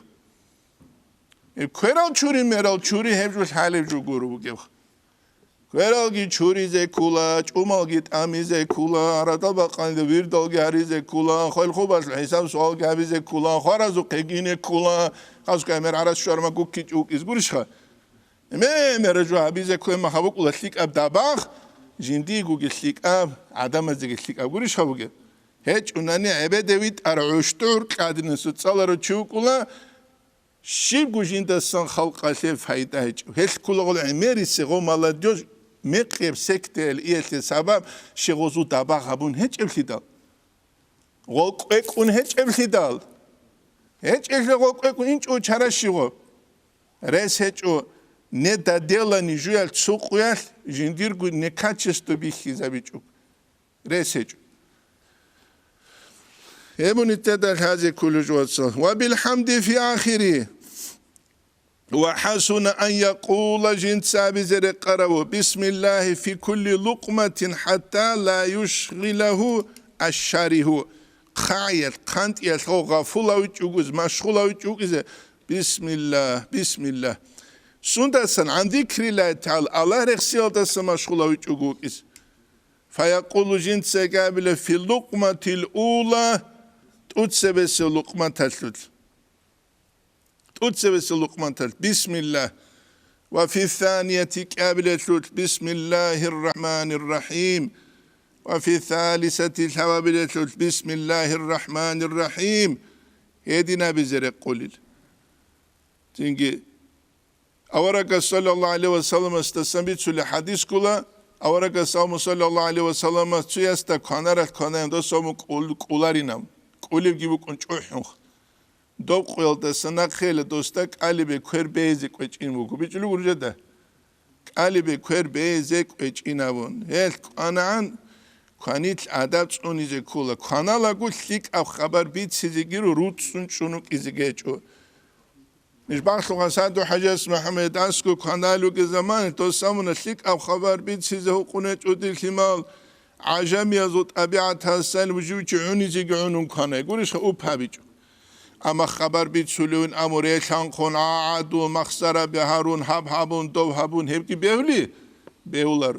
Э, кверал чури, мерал чури, гьеб жо лъалеб жо гуро бугех. Квералги чуризе ккула, чӀумалги тӀамизе ккула, радал бакъанида вирдалги гьаризе ккула, хвел-хубалъ хӀисаб-суалги гьабизе ккула, хваразухъе гине ккула, хасго гӀемер гӀарас щварма гукки чӀукӀиз гурищха? Ме-, мера жо гьабизе ккве маха букӀула лъикӀаб дабагъ, жиндиегоги лъикӀаб, гӀадамазеги лъикӀаб гурищха бугеб? ГьечӀунани гӀебеде витӀар гӀущтӀур кьадинасу цӀаларав чи вукӀула, щибго жиндасан халкъалъе пайда гьечӀо. Гьелъ ккулагъул гӀемерисего молодёжь Мекъеб сектаялъе иялъе сабаб щай гъозул дабагъ гьабун гьечӀеблъидал? Гъол кӀвекӀун гьечӀеблъидал? ГьечӀеблъи гъол кӀвекӀун инчӀо чара щай гъо? Рес гьечӀо, не доделанный жуялъ цо къуялъ жиндирго некачество бихьизабичӀо. Рес гьечӀо. Гьеб унитеда лъазе кколев вацал. Ва билхӀамди фи ахири. Ва хӀасуна ан якъула, жинца абизе рекъарав, бисмиллагьи фи кулли лукъматин хӀатта ла юшгъилагьу ашшаригьу. ХъагӀиялъ, хъантӀиялъ гъов гъафулавичӀого, машгъулавичӀого вукӀизе, бисмиллагь, бисмиллагь. Сундасан, гӀан зикриллагьи тагӀала, Аллагь рехсиялдаса машгъулавичӀого вукӀизе. Фаякъулу, жинца гьабила, фи лукъматил ула, тӀуцебесеб лукъматалъулъ. ТӀуцебесеб лукъматалъ, бисмиллагь. Ва фи санияти кӀабилелъулъ, бисмиллагьир рахӀманир рахӀим. Ва фи салисати лъабабилелъулъ, бисмиллагьир рахӀманир рахӀим. Гьедин абизе рекъулел. Цинги Аварагас саллаллагьу гӀалайгьи ва салламасдасан бицулеб хӀадис ккола, аварагас абун саллаллагьу гӀалайгьи ва салламас цоясда кванаралъ кванаян досамун кӀул-, кӀуларинаб, кӀулебги букӀун чӀухӀун. Доб къуялдаса нахъе досда кӀалибе квер безе кӀвечӀин буго. БичӀчӀулеб гуржада? КӀалибе квер безе кӀвечӀин абун. Гьелъ кӀванагӀан кванилъ адаб цӀунизе ккола. Кваналаго лъикӀаб хабар бицизеги руцӀцӀун чӀун вукӀизе гьечӀо. Ниж багълъугъан Саду-хӀажас МухӀаммад аскӀов кваналуги заман, дос абуна, лъикӀаб хабар бицизе гьукъунечӀо дир лъимал, гӀажамиязул тӀабигӀаталъ жив чи гӀунизеги гӀунун кванай, гурищха, уп гьабичӀо. Амма хабар бицулевин аму релъанхъун, гӀагӀадун, махсараби гьарун, гьаб гьабун, дов гьабун, гьебги бегьули? Бегьулар.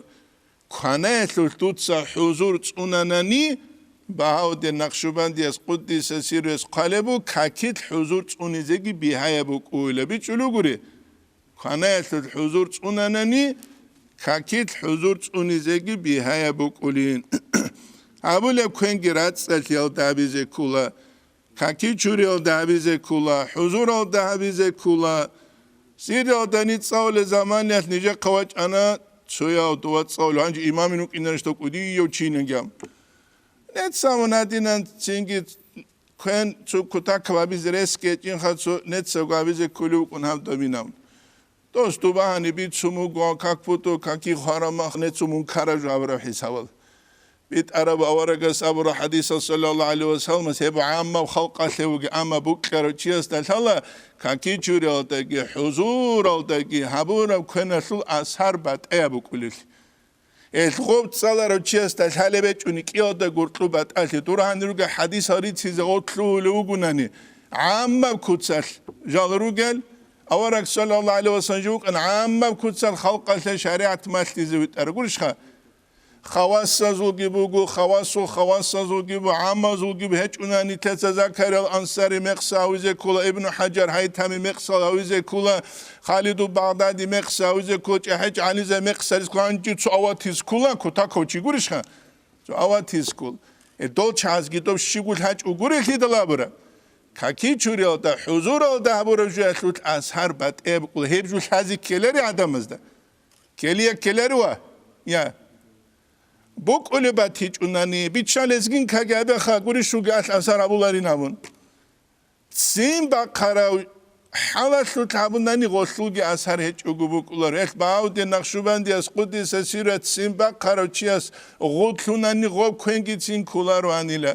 Кванаялъулъ дуца хӀузур цӀунанани, Багьавдин Накъшубандияс, къуддиса сирругьу, хъвалеб буго, какилъ хӀузур цӀунизеги бигьаяб букӀуйила, бичӀчӀулеб гури. Кванаялъулъ хӀузур цӀунанани, какилъ хӀузур цӀунизеги бигьаяб букӀулин. Гьабулеб квенги рацӀцӀалъиялда гьабизе ккола. Каки чуриялда гьабизе ккола, хӀузуралда гьабизе ккола. Сириялда ницӀалъе заманиялъ нижехъа вачӀана цояв, дова цӀалулев, гьанже имамин вукӀинарищ дов кӀудияв чиниган. Нецамун гьадинан цинги квен цо кутакаб гьабизе рес гьечӀинха, цо нецаго гьабизе кколев вукӀун гьав доминав. Дос дуба гьаниб бицун буго, как будто каки хварамах нецо мункараб жо абураб хӀисабал. БитӀараб аварагас абураб хӀадисал саллаллагьу гӀалайгьи ва салламас гьеб гӀаммаб халкъалъе вугеб, амма букӀарав чиясда лъала каки чуриялдаги, хӀузуралдаги гьабураб квеналъул асар батӀияб букӀулел. Гьелъ гъоб цӀаларав чиясда лъалеб гьечӀони кӀиялда гуркьу батӀалъи. Дур гьанир ругел хӀадисал рицизе гъоб лъугьулев вугунани, гӀаммаб куцалъ жал ругел, авараг саллаллагьу гӀалайгьи ва саллам жив вукӀана гӀаммаб куцалъ халкъалъе шаригӀат малъизе витӀараб. Гурищха? Хавасазулги буго, хавасул хавасазулги буго, гӀаммазулги буго, гьечӀунани нилъеца Закариял Ансари мекъса гьавизе ккола, Ибну ХӀажар ХӀайтами мекъсал гьавизе ккола, Халиду Багъдади мекъса гьавизе ккола, ЧӀахӀи ЧӀализе мекъса гьавизе ккола, гьанже цо аватизе ккола, кутакав чи гурищха? Цо аватизе ккола. Э, дол чагӀазги доб щиб гьечӀого гурелъидал абура. Каки чуриялда, хӀузуралда гьабураб жоялъулъ асар батӀияб букӀула. Гьеб жо лъазе ккелари гӀадамазда? Ккелия ккелари ва? Я. БукӀулеб батичӀунани, бичча лезгинкаги абеха, гурищ ругел асар гьабуларин абун. Ццин бахъарав хӀалалъулъ гьабунани гъолъулги асар гьечӀого букӀулар. Гьелъ Багьавдин Накъшубандияс, къуддиса сирругьу, ццин бахъарав чияс гъуллъунани гъоб квенгицин кколароанила.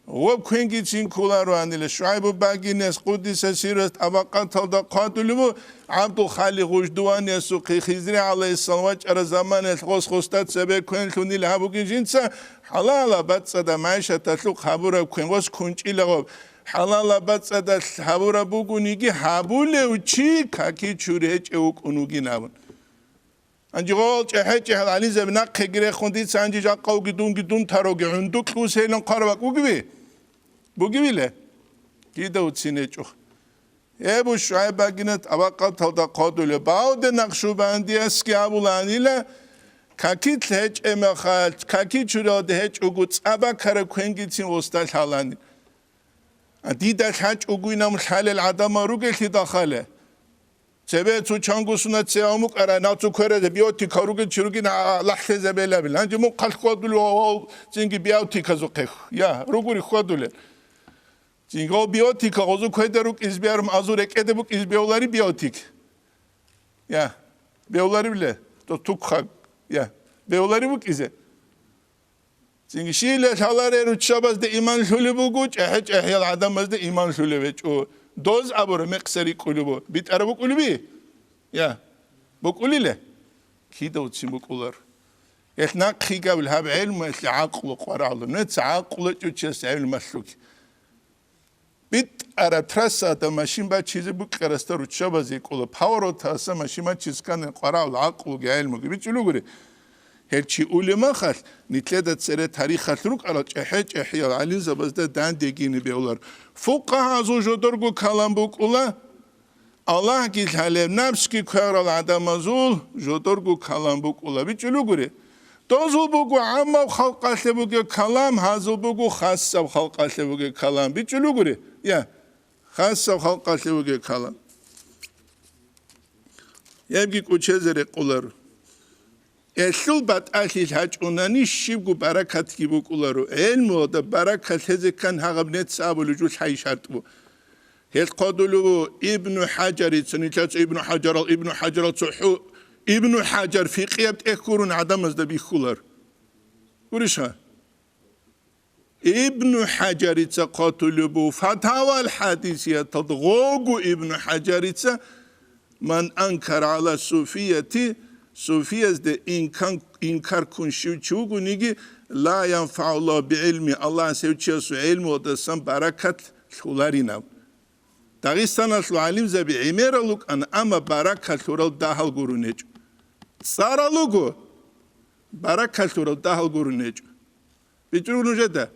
Гъоб квенгицин кколароанила. ШугӀайбу Багинияс, къуддиса сирругьу, тӀабакъаталда хъвадулев вуго, ГӀабдулхаликъ Гъуждуваниясухъе Хизри гӀалайгьиссалам вачӀараб заманаялъ гъос гъосда цебе квен лъунила гьабугин жинца, хӀалалаб бацӀцӀадаб магӀишаталъухъ гьабураб квен гъос кунчӀила гъоб. ХӀалалаб бацӀцӀадалъ гьабураб бугониги, гьабулев чи каки чури гьечӀев вукӀун вугин абун. Гьанже гъол чӀехӀе-чӀехӀел гӀалимзаби нахъеги рехун, дица гьанже жакъа вуги дунги дун тароги гӀундукь усейилан хъвараб бакӀ бугеби? Бугебила? Дида уцин гьечӀо. Гьеб ШугӀайб Багинат абакъаталда хъвадулев. Багьавдин Накъшубандиясги абулаанила, какилъ гьечӀеб мехалъ, каки чуралда гьечӀого цӀа бакараб квенгицин гъосда лъалани. А дида лъачӀого инаб лъалел гӀадамал ругелъидал хала. Цебе цо чанго сунат цеван букӀара, нацо кверазе биотика ругел чи ругин, а, лахӀлъезабелабил. Гьанже мухъалъ хьвадулев гьав цинги биотиказухъе. Я, ругури хьвадулел. Цинги гьав биотика гъозу кведа рукӀиз биарум азу рекӀеде букӀиз бевлари биотик. Я, бевлариб ле, то тукха. Я, бевлари букӀизе. Цинги щиб лъаларе руччабазда иман лъулеб буго, чӀехӀе-чӀехӀиял гӀадамазда иман лъулеб гьечӀо. Доз абура мекъса рикӀкӀулеб бу-, битӀараб букӀулеби? Я, букӀулиле? Кида уцин букӀулар? Гьелъ нахъе гьабил гьаб гӀелму, гьелъ гӀакълу къварагӀула. Нуца гӀакълу чӀучияс гӀелмалъуги. БитӀараб трассаялда машин бачизе букӀарасда руччабазе кӀола, повороталъа машин бачизе ккани къварагӀул гӀакълуги гӀелмуги бичӀчӀулугури. Гьел чи улеб махалъ, нилъеда цере тарихалъ рукӀарал чӀехӀе-чӀехӀиял гӀалимзабазда дандегине бегьулар. Фукъагьазул жодорго калам букӀула, Аллагьги лъалеб, напсги кверал гӀадамазул жодорго калам букӀула бичӀчӀулугури. Дозул буго гӀаммаб халкъалъе бугеб калам, гьазул буго хасаб халкъалъе бугеб калам. БичӀчӀулугури? Я, хасаб халкъалъе бугеб калам. Гьебги кӀучезе рекъоларо. Гьелъул батӀалъи гьачӀунани щибго баракатги букӀуларо. ГӀелмуялда баракат лъезе ккан гьагъаб нецц абулеб жо лъай шартӀ бу. Гьел хъодулев ву Ибну ХӀажарица, нилъеца Ибну ХӀажарал, Ибну ХӀажарал цохӀо, Ибну ХӀажар фикъияб тӀехь гурун гӀадамазда бихьулар. Гурищха? Ибну ХӀажарица хъотулеб буго Фатавал хӀадисияталда, гъого Ибну ХӀажарица, «Ман анкара гӀала суфияти», суфиязде инкан-, инкар ккун щив чи вугониги, «ла янфагӀуллагьу бигӀилми», Аллагьас гьев чиясул гӀелмуялдасан баракат лъуларинаб. Дагъистаналъул гӀалимзаби гӀемерал рукӀана, амма баракат лъурал дагьал гурун гьечӀо. ЦӀарал руго, баракат лъурал дагьал гурун гьечӀо. БичӀчӀур нужеда.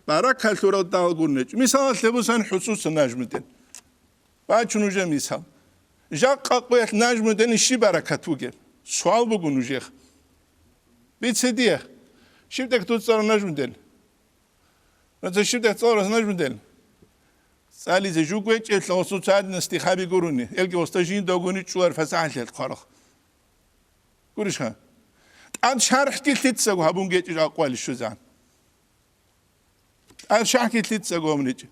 Баракат лъурал дагьал гурун гьечӀо. Мисалалъе бусан ХӀусуса Нажмудин. Бачу нужер мисал. Жакъа къуялъ Нажмудин щиб баракат бугеб? Суал буго нужех. Бице дие. Щиб тӀехь дуца цӀаларав Нажмудин? Дуца щиб тӀехь цӀаларав Нажмудин? ЦӀализе жугьу гьечӀеблъи гъосул цадинас стихаби гурони, элги гъосда жинда гурони чӀолар фасахӀалъи хъварал. Гурищха? ТӀад шархӀги лъицаго гьабун гьечӀищ акъвали щвезегӀан. ТӀад шархӀги лъицаго гьабун гьечӀищ.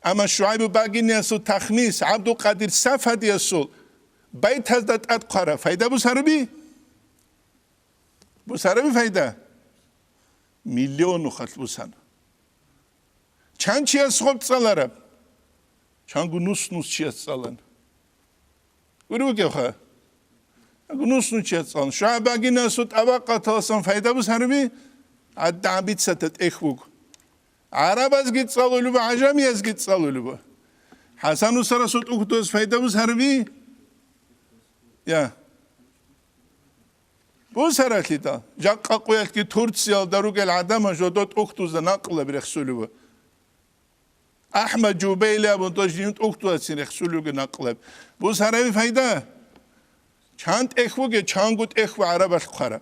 Амма ШугӀайбу Багиниасул тахнис, ГӀабдулкъадир Сафадиясул байтазда тӀад хъвара, файда бусаруби? Бусараби файда? Миллион нухалъ бусана. Чан чияс гъоб цӀалараб? Чанго нус-нус чияс цӀалан. Гури вугевха? Чанго нус-нус чияс цӀалан. ШугӀайбу Багинасул тӀабакъаталасан файда бусаруби? ГӀадда гьабицата тӀехь вуго. ГӀарабазги цӀалулеб, гӀажамиязги цӀалулеб. ХӀасан устарасул тӀухьдуз файда бусаруби? Я. Бусаралъидал, жакъа къуялъги Турциялда ругел гӀадамал жодо тӀухьдузда накълаб рехсулеб. АхӀмад Жубейли абун дос жин тӀухьдузацин рехсулевги накълаб. Бусараби файда? Чан тӀехь вуге, чанго тӀехь ва гӀарабалъ хъвара.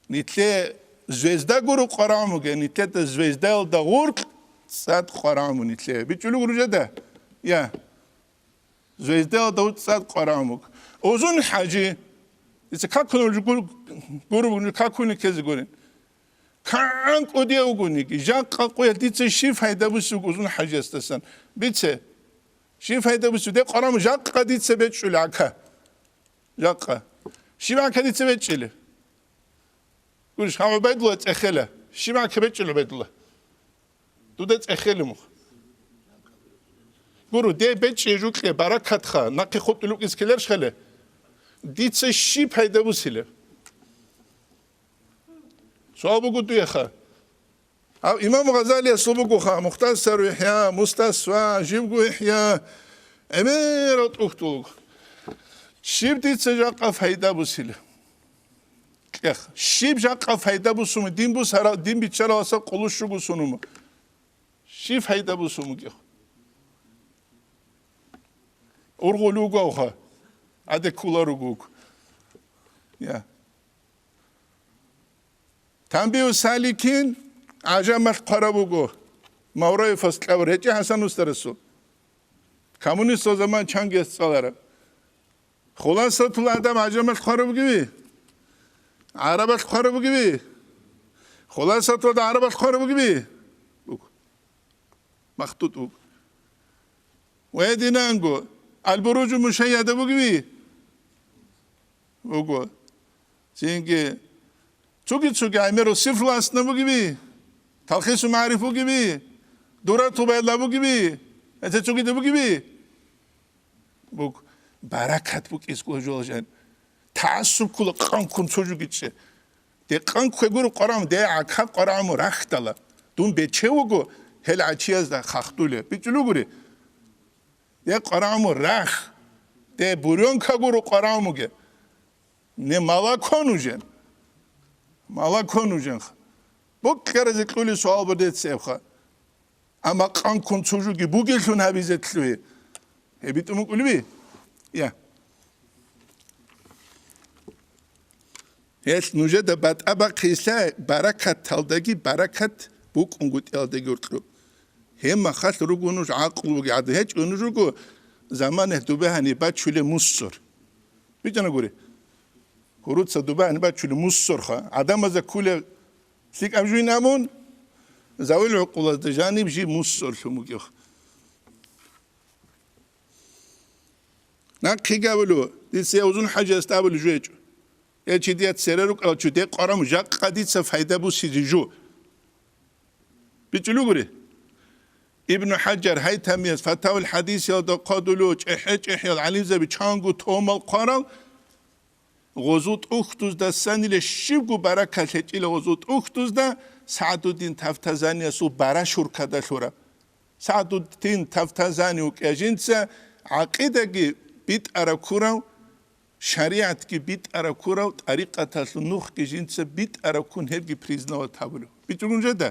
Нилъе звезда гуро къварагӀун буге, нилъеда звездаялда гъуркь цӀад къварагӀун бу нилъе. БичӀчӀулев гуружада? Я. Звездаялда гъуркь цӀад къварагӀун буго. Узун-ХӀажи. Дица какунел гур-, гур-, какуни ккезе гурин. КигӀан кӀудияв вугониги, жакъа къуялъ дица щиб файда буссуг Узун-ХӀажиясдасан? Бице. Щиб файда буссуг? Де къварагӀун жакъа дица бечӀчӀулеб гӀака. Жакъа. Щиб гӀака дица бечӀчӀилеб? Гурищ, гьав ГӀубайдулла цӀехела. Щиб гӀака бечӀчӀила ГӀубайдулла? Дуда цӀехелин мух. Гуру, де бечӀчӀи жукье баракатха, нахъе хутӀулукӀиз ккеларищ хъале? Дица щиб пайда бусилеб? Суал буго дуеха. Гьав имам Гъазалиясул бугоха, Мухтасару ИхӀя, Мустасфа, живго ИхӀя, гӀемерал тӀухьдул. Щиб дица жакъа пайда бусилеб? Кьех. Щиб жакъа пайда бусуму? Дин бусара-, дин биччараласа къулущуго сунуму? Щиб пайда бусуму, кьех? Ургъулугоха, гӀаде кколаругуг. Я. Танбигьу саликин гӀажамалъ хъвараб буго. Маврави фас кьабур гьечӀи ХӀасан устарасул. Коммунистал заман чангияс цӀалараб. Хуласатул Адаб гӀажамалъ хъвараб бугеби? ГӀарабалъ хъвараб бугеби? Хуласатул Адаб гӀарабалъ хъвараб бугеби? Буго. Махтут буго. Ва гьединанго, Аль-Буружу Мушайяда бугеби? Буго. Цинги цуги-цуги гӀемерал Сифрул Асна бугеби? Талхису МагӀариф бугеби? Дуратул Байда бугеби? Гьеца цугида бугеби? Буг, баракат букӀиз ккола жолажан. ТагӀассуб ккола къанккун цо жугичӀчӀе. Де къанккве гуро къварагӀму, де гӀакаб къварагӀму рахьдала. Дун бечев вуго гьел гӀачиязда хахтулев. БичӀчӀулугури. Де къварагӀму рахь. Де бурёнка гуро къварагӀмуге. Не молоко нужен. Молоко нужен. Букьаразе кьули суал бугеца гьебха. Амма къанккун цо жуги бугелъун гьабизе лъугьи. Гьеб битӀун букӀулеби? Я. Гьелъ нужеда батӀа бахъейилъа баракаталдаги баракат букӀунгутӀиялдаги уркьуб. Гьеб махалъ руго нуж гӀакълу бугеб гӀадин, гьечӀо нуж руго замана дубе гьаниб бачулеб мусор. БичӀчӀана гури. Гьуруца дубе гьаниб бачулеб мусорха. ГӀадамазда кколеб лъикӀаб жуйин абун, завел гӀукъулазда жаниб жиб мусор лъун бугебха. Нахъеги абулеб, дица я Узун-ХӀажиясда абулеб жо гьечӀо. Я чи дие цере рукӀарал чи, де къварагӀму, жакъа дица пайда босизе жо. БичӀчӀулугури. Ибну ХӀажар Гьайтамияс Фатавул ХӀадисиялда хъвадулев, чӀехӀе-чӀехӀиял гӀалимзаби чанго томал хъварал, гъозул тӀухьдуздасанила щибго баракат гьечӀила гъозул тӀухьдузда СагӀдуддин Тафтазаниясул бара шуркада лъураб. СагӀдуддин Тафтазани вукӀа жинца гӀакъидаги битӀараб ккурав, шаригӀатги битӀараб ккурав, тӀарикъаталъул нухги жинца битӀараб ккун гьебги признавать гьабулев. БитӀун жеда?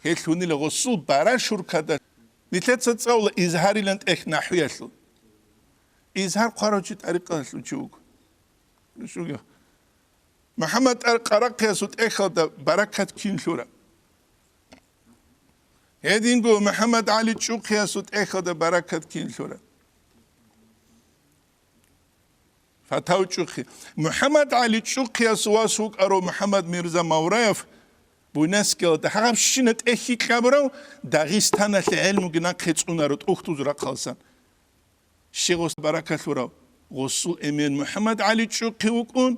Гьелъунила гъосул бара шуркада. Нилъеца цӀалула Изгьарилан тӀехь нахӀвиялъул. Изгьар хъварав чи тӀарикъаталъул чи вуго. Шугев. МухӀаммад ТӀар-, Къарахъиясул тӀехьалда баракат кин лъура? Гьединго МухӀаммад ГӀали ЧӀухъиясул тӀехьалда баракат кин лъура? Фатав ЧӀухъи. МухӀаммад ГӀали ЧӀухъиясул вас вукӀарав МухӀаммад Мирза Мавраев Буйнакскиялда гьабщина тӀехьи кьабурав, Дагъистаналъе гӀелмуги нахъе цӀунаро тӀухьдуз рахъалсан. Щи гъос баракат лъурав? Гъосул эмен МухӀаммад ГӀали ЧӀухъи вукӀун,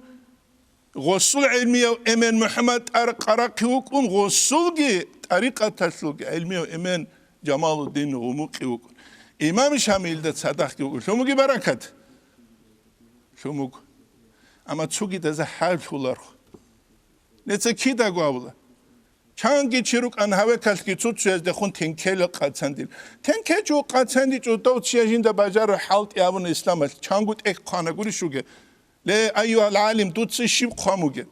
гъосул гӀелмияв эмен МухӀаммад ТӀар-, Къарахъи вукӀун, гъосулги тӀарикъаталъулги гӀелмияв эмен Жамалуддин Гъумукъи вукӀун. Имам Шамилда цадахъги вукӀун. Лъумуги баракат? Лъумуг. Амма цогидаза гьаб лъуларху. Неца кидаго абула. Чанги чи рукӀан гьавекалъги цуцуяздехун тенкелал къацандил. ТенкечӀо къацандичӀо дов чияй жинда бажараб хӀалтӀи абуна исламалъ, чанго тӀехь хъвана гури шуге. Ле, айюгьал гӀалим, дуца щиб хъван бугеб?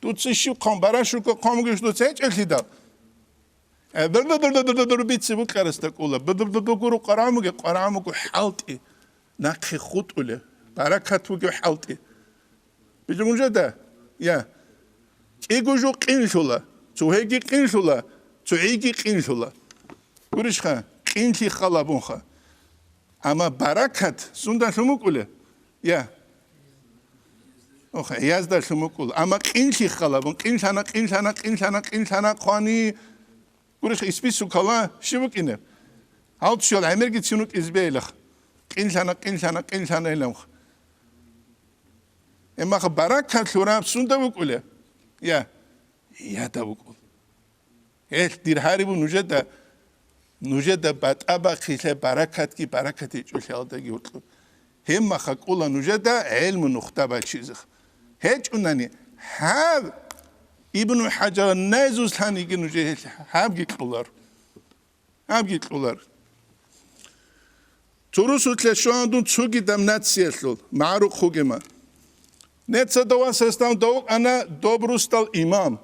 Дуца щиб хъван, барашурго хъван бугебищ дуца гьечӀелъидал? Э, бу-бу-бу-бу-бу-бу-бу-бу бице букьарасда кӀула. Бу-бу-бу-бу гуро къварагӀмуге, къварагӀмуго хӀалтӀи. Нахъе хутӀулеб, баракат бугеб хӀалтӀи. Билгун жеда? Я. КӀиго жо къинлъула, цогьеги къинлъула, цогьеги къинлъула. Гурищха, къинлъи халабунха. Амма баракат сунда лъумукӀулеб? Я. Ох, гӀиязда лъумукӀула. Амма къинлъи халабун, къинлъана, къинлъана, къинлъана, къинлъана хъвани. Гурищ, исписукала щиб букӀине? Гьалчиял гӀемергицин вукӀизе бегьилаха. Къинлъана, къинлъана, къинлъана гьиламха. Эмаха баракат лъураб сунда вукӀулеб? Я, яда вукӀул. Гьелъ дир гьарибу нужеда, нужеда батӀа бахъилъе баракатги баракат гьечӀолъиялдаги гьоркьоб. Гьебмаха кӀула нужеда гӀелму нухда бачизех. ГьечӀунани, гьаб Ибну ХӀажар Найзус лъаниги нужее гьелъ гьабги кьулар. Гьабги кьулар. Цо русулъе щван дун цогидаб нациялъул, магӀарухъ вугема. Неца довасасдав дов ана доб русдал имам.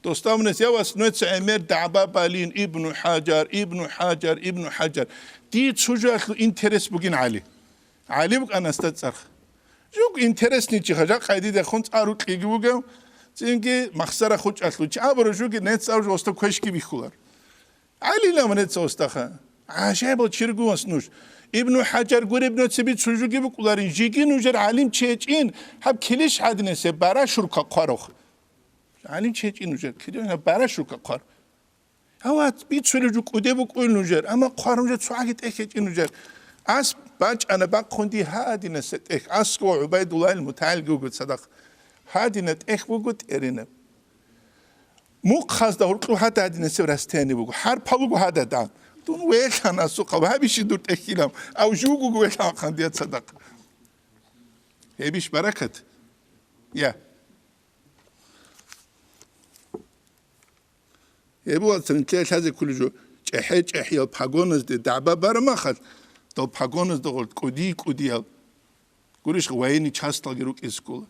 Доставнес я вас нуеца гӀемер дагӀба балин, Ибну ХӀажар, Ибну ХӀажар, Ибну ХӀажар. Дие цо жоялъул интерес бугин ГӀали. ГӀали букӀанасда цӀарх. Жуг интересный чи, хажа къайдидехун цӀар рукьиги вугев, цинги махсара хучӀалъул чи абура жуги нецав жо оста квешги бихьулар. ГӀалилав нецав остаха. ГӀажаибал чиргуас нуж. Ибну ХӀажар гуреб нуцебе цо жуги букӀуларин, жиги нужер гӀалимчи гьечӀин, гьаб килищ гьадинесе барашурка хъварухъ. ГӀалимчи гьечӀин нужер, килищ барашурка хъвар. Гьават, бицулев жо кӀуде букӀуй нужер, амма хъвар нужер цогӀаги тӀехь гьечӀин нужер. Ас бачӀана бахъун дие гьадинаса тӀехь, асго ГӀубайдуллагьил мутагӀилги вуго цадахъ. Гьадина тӀехь буго тӀеринаб. Мухъазда гьоркьоб гьададинасеб растение буго. ХӀарпал руго гьадада. Дун велъан асухъав, гьабищи дур тӀехьилан. Ав жугуго велъанхъан дия цадахъ. Гьебищ баракат? Я. Гьеб вацан лъазе кколев жо чӀехӀе-чӀехӀиял погоназде дагӀба барамахал, дов погоназда гъоркь кӀудий-кӀудиял. Гурищ, военный часталги рукӀизе ккола.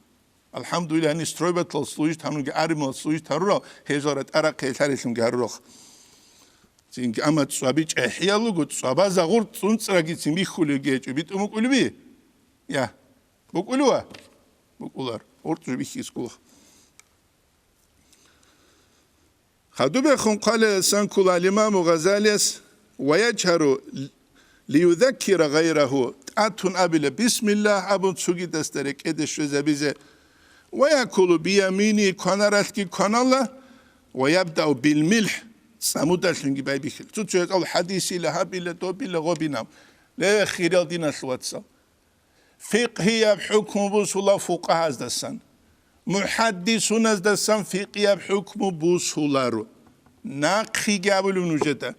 АлхӀамдулиллагь, гьанир стройбатал служить гьанунги армиялъ служить гьарурал гьезал ратӀа-рахъи гьелъарелъунги гьарурал. Цинги амма цӀваби чӀехӀиял руго, цӀвабазда гъоркь цӀунцӀрагицин бихьулевги гьечӀо, битӀун букӀулеби? Я. БукӀулев? БукӀулар. Гъоркь жо бихьизе ккола. Хадубехун хъвалеласан ккола ал-Имаму Гъазалияс: «Ва яджгьару лиюзаккира гъайрагьу», тӀатун абила, бисмиллагь абун цогидасда рекӀеде щвезабизе, «ва якулу биямини», кванаралъги кванала, «ва ябдау билмилхӀ», цӀамудалъунги байбихьила. Цо-цо гьекъал хӀадисила, гьабила, добила, гъобинаб. Ле, хириял диналъул вацал. Фикъгьияб хӀукму бусула фукъагьаздасан, мухӀаддисуназдасан фикъгьияб хӀукму бусуларо. Нахъеги абулев нужеда.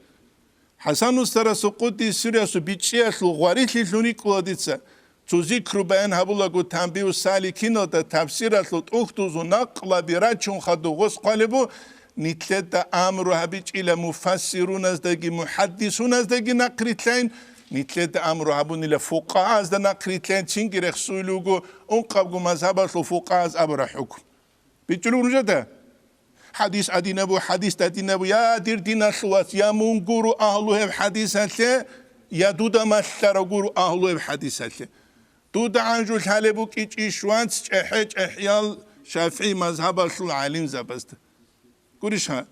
ХӀасан устарасул къуддиса сирруясул бичӀчӀиялъул гъварилъилъун рикӀкӀула дица, цо зикру баян гьабулаго Танбигьу саликиналда, тафсиралъул тӀухьдузул накълаби рачун хадуб гъос хъвалеб бу, нилъеда амру гьабичӀила муфассируназдаги мухӀаддисуназдаги нахърилълъайин, нилъеда амру гьабунила фукъагьазда нахърилълъайин, цинги рехсулел руго ункъабго мазгьабалъул фукъагьаз абураб хӀукму. БичӀчӀулеб нужеда? ХӀадис гьадинабу, хӀадис гьадинабу, я дир диналъул вац, я мун гуро агьлу гьеб хӀадисалъе, я дуда малъарав гуро агьлу гьеб хӀадисалъе. Дуда гӀанжу лъалеб букӀичӀищ вац чӀехӀе-чӀехӀиял ШафигӀи мазгьабалъул гӀалимзабазда? Гурищ гьа?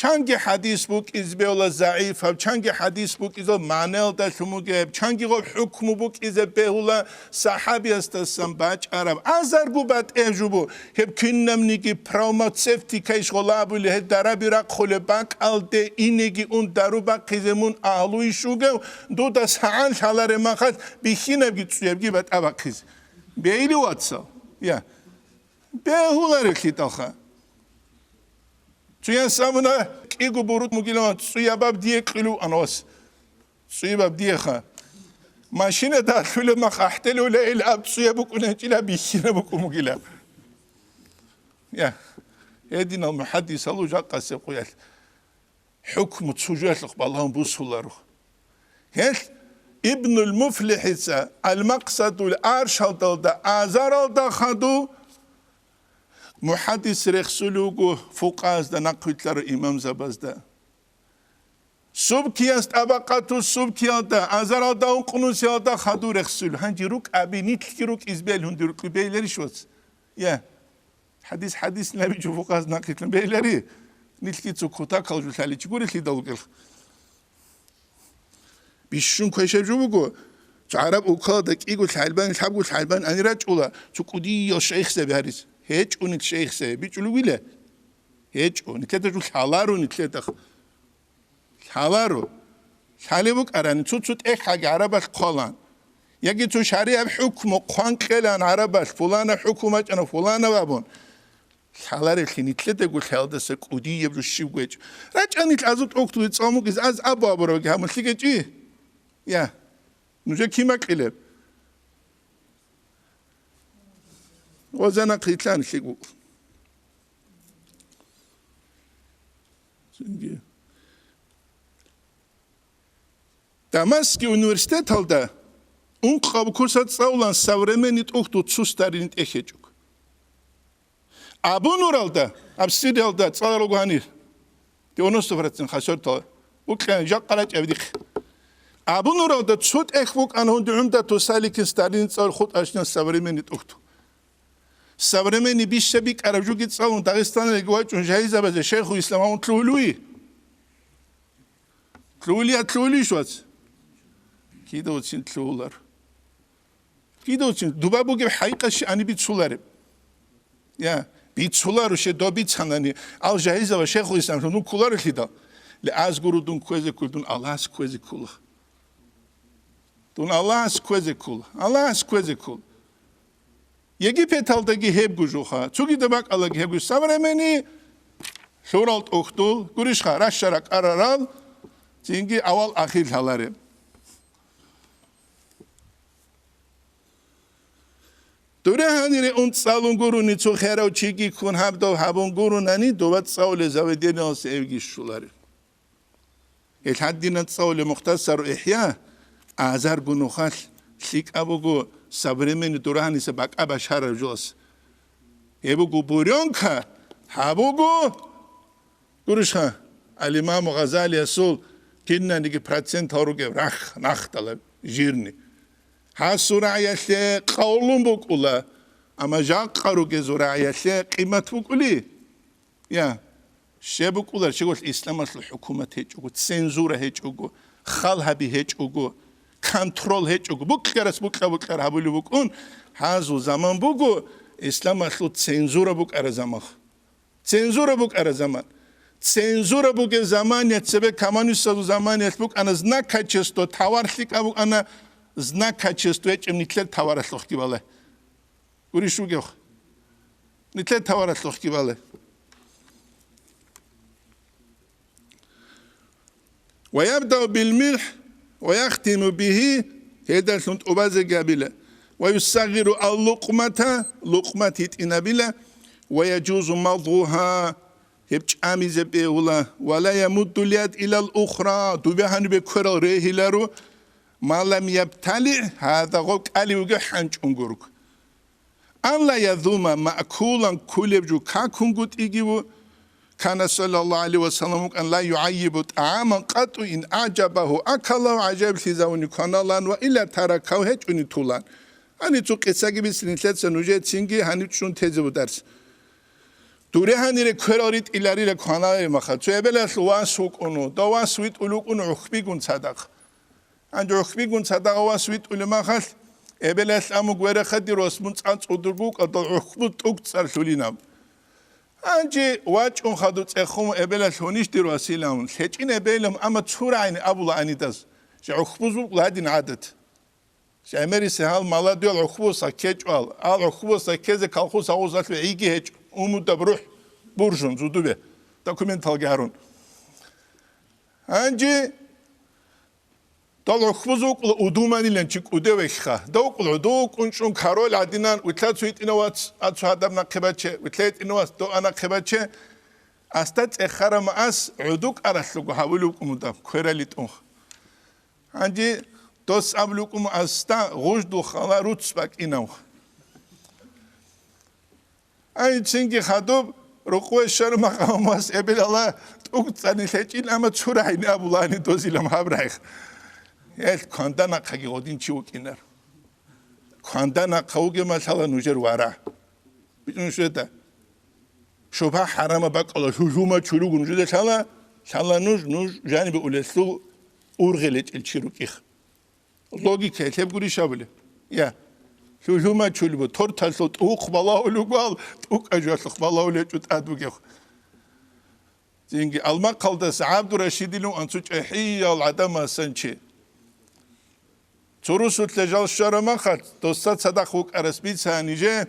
Чанги хӀадис букӀизе бегьула загӀипаб, чанги хӀадис букӀизе магӀнаялдалъун бугеб, чанги гъоб хӀукму букӀизе бегьула сахӀабиясдасан бачӀараб. Азарго батӀияб жо бу, гьеб кинабниги пневмоцевтикайищ гъола абулеб, гьеб дараби рахъулеб бакӀалде инеги ун дару бахъизе мун агьлуйищ вугев, дуда сагӀан лъалареб махалъ бихьинабги цӀуябги батӀа бахъизе. Бегьилев вацал? Я. Бегьуларелъидалха. Цояс абуна, кӀиго бурут мугилан, цӀуябаб дие кьулев анвас. ЦӀуябаб диеха. Машинада лъулеб мах ахӀделев лейил аб цӀуяб букӀунечӀила бихьина букӀун бугила. Я. Гьединал мухӀаддисал жакъасеб къуялъ. ХӀукму цо жоялъухъ балагьун бусуларо. Гьелъ Ибнул МуфлихӀица Ал-Макъсадул Аршалдалда азаралда хадув мухӀаддис рехсулев вуго фукъаазда нахъвилълъарав имамзабазда. Субкияс тӀабакъату Субкиялда, азаралда ункънусиялда хадув рехсулев. Гьанже рукӀаби, нилъги рукӀиз бел гьунди рукӀи бейларищ вац? Я. ХӀадис, хӀадис наби жо фукъаз нахъилъун бегьилари, нилъги цо кутакал жо лъаличи гурелъидал вукӀелха. Бищун квешаб жо буго, цо гӀараб улкалда кӀиго лъалбан, лъабго лъалбан ани рачӀула, цо кӀудиял шайихзаби гьарис. ГьечӀо нилъ шайихзаби, бичӀулев вугила? ГьечӀо, нилъеда жо лъаларо нилъеда. Лъаларо. Лъалеб букӀарани, цо-цо тӀехьаги гӀарабалъ хъвалан. Яги цо шаригӀаб хӀукму хъван кьелан гӀарабалъ, фулана хӀукму бачӀана, фулана абун. Лъаларелъи нилъедаго лъаялдаса кӀудияб жо щибго гьечӀо. РачӀа нилъ азу тӀохьдули цӀалмукӀиз аз абу-абурабги гьабун лъикӀ гьечӀи? Я. Нужер кин бакьилеб? Ва занахъ итлъан лъикӀ букӀ. Цинги. Дамаскги университеталда ункъаб курсат цӀалулан современный тӀухьдул цо старинный тӀехь гьечӀо. Абу Нуралда, аб Сириялда цӀаларалго гьанир, девяносто процент хасартал, укьян жакъа рачӀаб дихъ. Абу Нуралда цо тӀехь букӀана гьунди ГӀумдату Саликин старинный цӀал хутӀашна современный тӀухьдул. Современный бища бикӀараб жуги цӀалун Дагъистаналги вачӀун жагьилзабазе шайхул ислам гьавун лъугьулев вугев? Лъугьулия, лъугьулищ, вац? Кидавцин лъугьулар. Кидавцин, дуба бугеб хӀайкъа щиани бицулареб. Я, бицуларо, ще доб бицанани, ал жагьизава шейхул ислам, ну кколарелъидал. Ле аз гуро дун кквезе ккол, дун Аллагьас кквезе ккола. Дун Аллагьас кквезе ккола. Аллагьас кквезе ккола. Египеталдаги гьеб гужуха, цогидаб бакӀалаги гьеб гуж, современный лъурал тӀухьдул, гурищха, ращара кӀарарал, цинги авал ахир лъалареб. Дуре гьанире ун цӀалун гурони, цо херав чиги ккун гьабдав гьабун гуронани, дова цӀалуле заведениялъе эвги щулареб. Гьел гьадинан цӀалуле Мухтасару ИхӀя, азарго нухалъ лъикӀаб буго современный дурагьаниса бакӀа башараб жолас. Гьеб буго бурёнка, гьаб буго, гурищха, ал-Имаму Гъазалиясул кинаниги процентал ругеб рахъ, нахъдала жирни. Гьасул рагӀиялъе къавлун букӀула, амма жакъа ругезул рагӀиялъе къимат букӀули. Я, щеб букӀулар, щегол исламалъул хӀукумат гьечӀого, цензура гьечӀого, хал гьаби гьечӀого, контрол гьечӀого, букьарас букьа-букьар гьабулев вукӀун, гьазул заман буго, исламалъул цензура букӀара заман. Цензура букӀара заман. Цензура бугеб заман я цебе коммунистазул заманиялъ букӀана, знак качества, товар лъикӀаб букӀана, знак качества гьечӀеб нилъер товаралъухъги балай. Гурищ вугев? Нилъер таваралъухъги бале. «Ва ябдау бил милхӀ, ва яхтиму бигьи», гьелдалъун тӀубазеги абила. «Ва юсагъиру ал-лукъмата», лукъмат гьитӀинабила. «Ва яжузу мадгъугьа», гьеб чӀамизе бегьула. «Ва ла ямудду лияд илал ухра», дубе гьанибе кверал регьиларо. «Ма лам ябталигӀ», гьазда гъоб кӀали вугев хӀанчӀун гург. «Алла язума маъкулан», ккулеб жо какунгутӀиги ву, кана саллаллагьу гӀалайгьи ва саллам вукӀан, «ла югӀайибу тӀагӀаман къатӀу ин агӀжабагьу акалагьу», гӀажаиблъизавуни кваналан ва илла таракагьу гьечӀони тулан. Гьаниб цо къисаги бицин нилъеца нужецинги гьаниб чӀун тезе бударс. Дуре гьанире кверал ритӀиларила кваналеб маха. Цо эбелалъул вас вукӀуну, дов вас витӀулев вукӀуну гӀухьбигун цадахъ. Гьанже гӀухьбигун цадагъа вас витӀулеб махалъ, эбелалъ амуг верахъа дир вас мун цӀан цӀудурго вукӀа, дол гӀухьбуз тӀугцӀар лъулинаб. Гьанже вачӀун хадуб цӀехун эбелалъ гьунищ дир василан, лъечӀин эбелам, амма цурагӀин абула гьанидаз, жа гӀухьбуз вукӀла гьадин гӀадат. Жа гӀемерисе гьал маладуял гӀухьбуса ккечӀвал, ал гӀухьбуса ккезе колхоз гьавузалъ гӀиги гьечӀо, умудаб рухӀ буржун зудубе, документалги гьарун. Гьанже Дол гӀухьбуз вукӀула удуманилан чи кӀудев вехха. Дов вукӀула гӀодов кӀунчӀун король гӀадинан, вилълъа цо гьитӀинав вац, ацу гьадаб нахъе баче, вилълъа гьитӀинав вац, дов а нахъе баче. Асда цӀехараб ма ас гӀодов кӀаралъуго гьавулев вукӀун вугеб, кверали тӀунха. Гьанже дос абулев вукӀун, асда гъуждул хала руц бакӀинавха. Ай, цинги хадуб, рукъове щвараб макъамас эбелалъ тӀугцӀани лъечӀин, амма цурагӀин абулани дозилан гьаб рагӀи. Гьел кванда нахъаги гъодин чи вукӀинар. Кванда нахъа вугеб малъала нужер вара. БичӀун щведа. Шубгьа-хӀарамаб бакӀалда лъугьума чуругун нужеда лъала, лъала нуж, нуж жанибе улелъул ургъел гьечӀел чи рукӀих. Логика лъеб гурищ абулеб? Я. Лъугьума чулбу, торталъул тӀухъ балагьулев вал, тӀукӀа жоялъухъ балагьулев гьечӀо тӀад бугев. Цинги Алмахъалдаса ГӀабдурашидилан анцӀу чӀехӀиял гӀадамасан чи. Цо русулъа жал щвараб махалъ, досда цадахъ вукӀарас бица гьанже,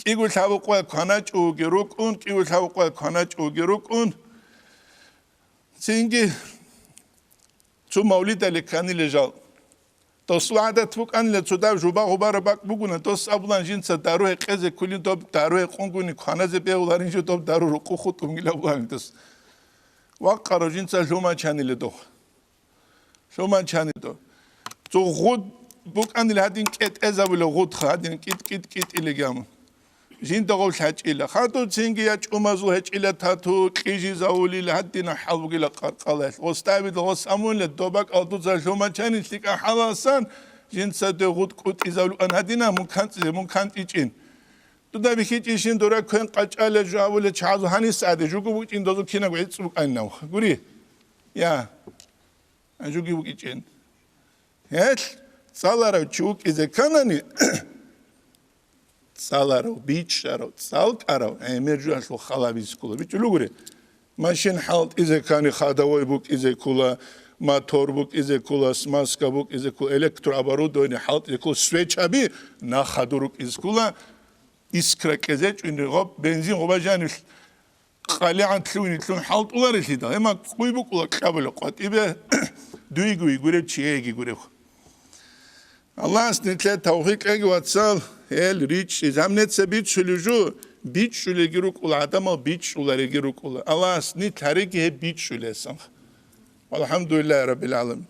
кӀиго лъабкъоял кваначӀоги рукӀун, кӀиго лъабкъоял кваначӀоги рукӀун. Цинги цо мавлидалде кканила жал. Досул гӀадат букӀанила, цо дав жуба-гъубараб бакӀ бугуна, дос абулан жинца дару гьекъезе кколин, доб дару гьекъунгуни кваназе бегьуларин жо, доб дару рукъу хутӀунгила абулан дос. Вакъарав жинца лъумачанила дох. Лъумачани дов. Цо гъуд букӀанила гьадин кӀетӀезабула гъудха, гьадин кӀит-кӀит-кӀит илигамун. Жинда гъов лъачӀила. Хадуцинги я чӀумазул гьечӀила тату, кьижизавулила гьадина хӀал бугила къаркъалаялъ. Гъос дабидал гъос амунила, доба кӀалдуца лъумачани лъикӀа хӀалалсан, жинца дой гъуд кӀутӀизавулан гьадина, мун кантӀизе, мун кантӀичӀин. Дуда бихьичӀищин дора квен къачӀала жавула чагӀазул гьанис гӀаде, жугу букӀин дозул кинаб гӀицӀ букӀанинав. Гури. Я, гьанжуги вукӀичӀин. Гьелъ цӀаларав чи вукӀизе кканани, цӀаларав, бичӀчӀарав, цӀалкӀарав гӀемер жугьалъул хал гьабизе ккола. БичӀчӀулев гури, машин хӀалтӀизе ккани, ходовой букӀизе ккола, мотор букӀизе ккола, смазка букӀизе ккола, электрооборудование хӀалтӀизе ккола, свечаби нахъ хадур рукӀизе ккола, искра кьезе чӀунри гъоб, бензин гъоба жанив къалигӀан лъугьине лъун хӀалтӀуларелъидал, гьеб ма къуй букӀула кьабула къватӀибе, дуйги вугев гурев, чияги гурев. Аллагьас нилъее тавфикъ кьеги, вацал, гьел ричӀчӀи. Гьаб нилъеца бичӀчӀулев жо, бичӀчӀулелги рукӀула, гӀадамал бичӀчӀуларелги рукӀула. Аллагьас нилъ гьареги гьеб бичӀчӀулесанха. ВалхӀамдулиллагьи раббил гӀаламин.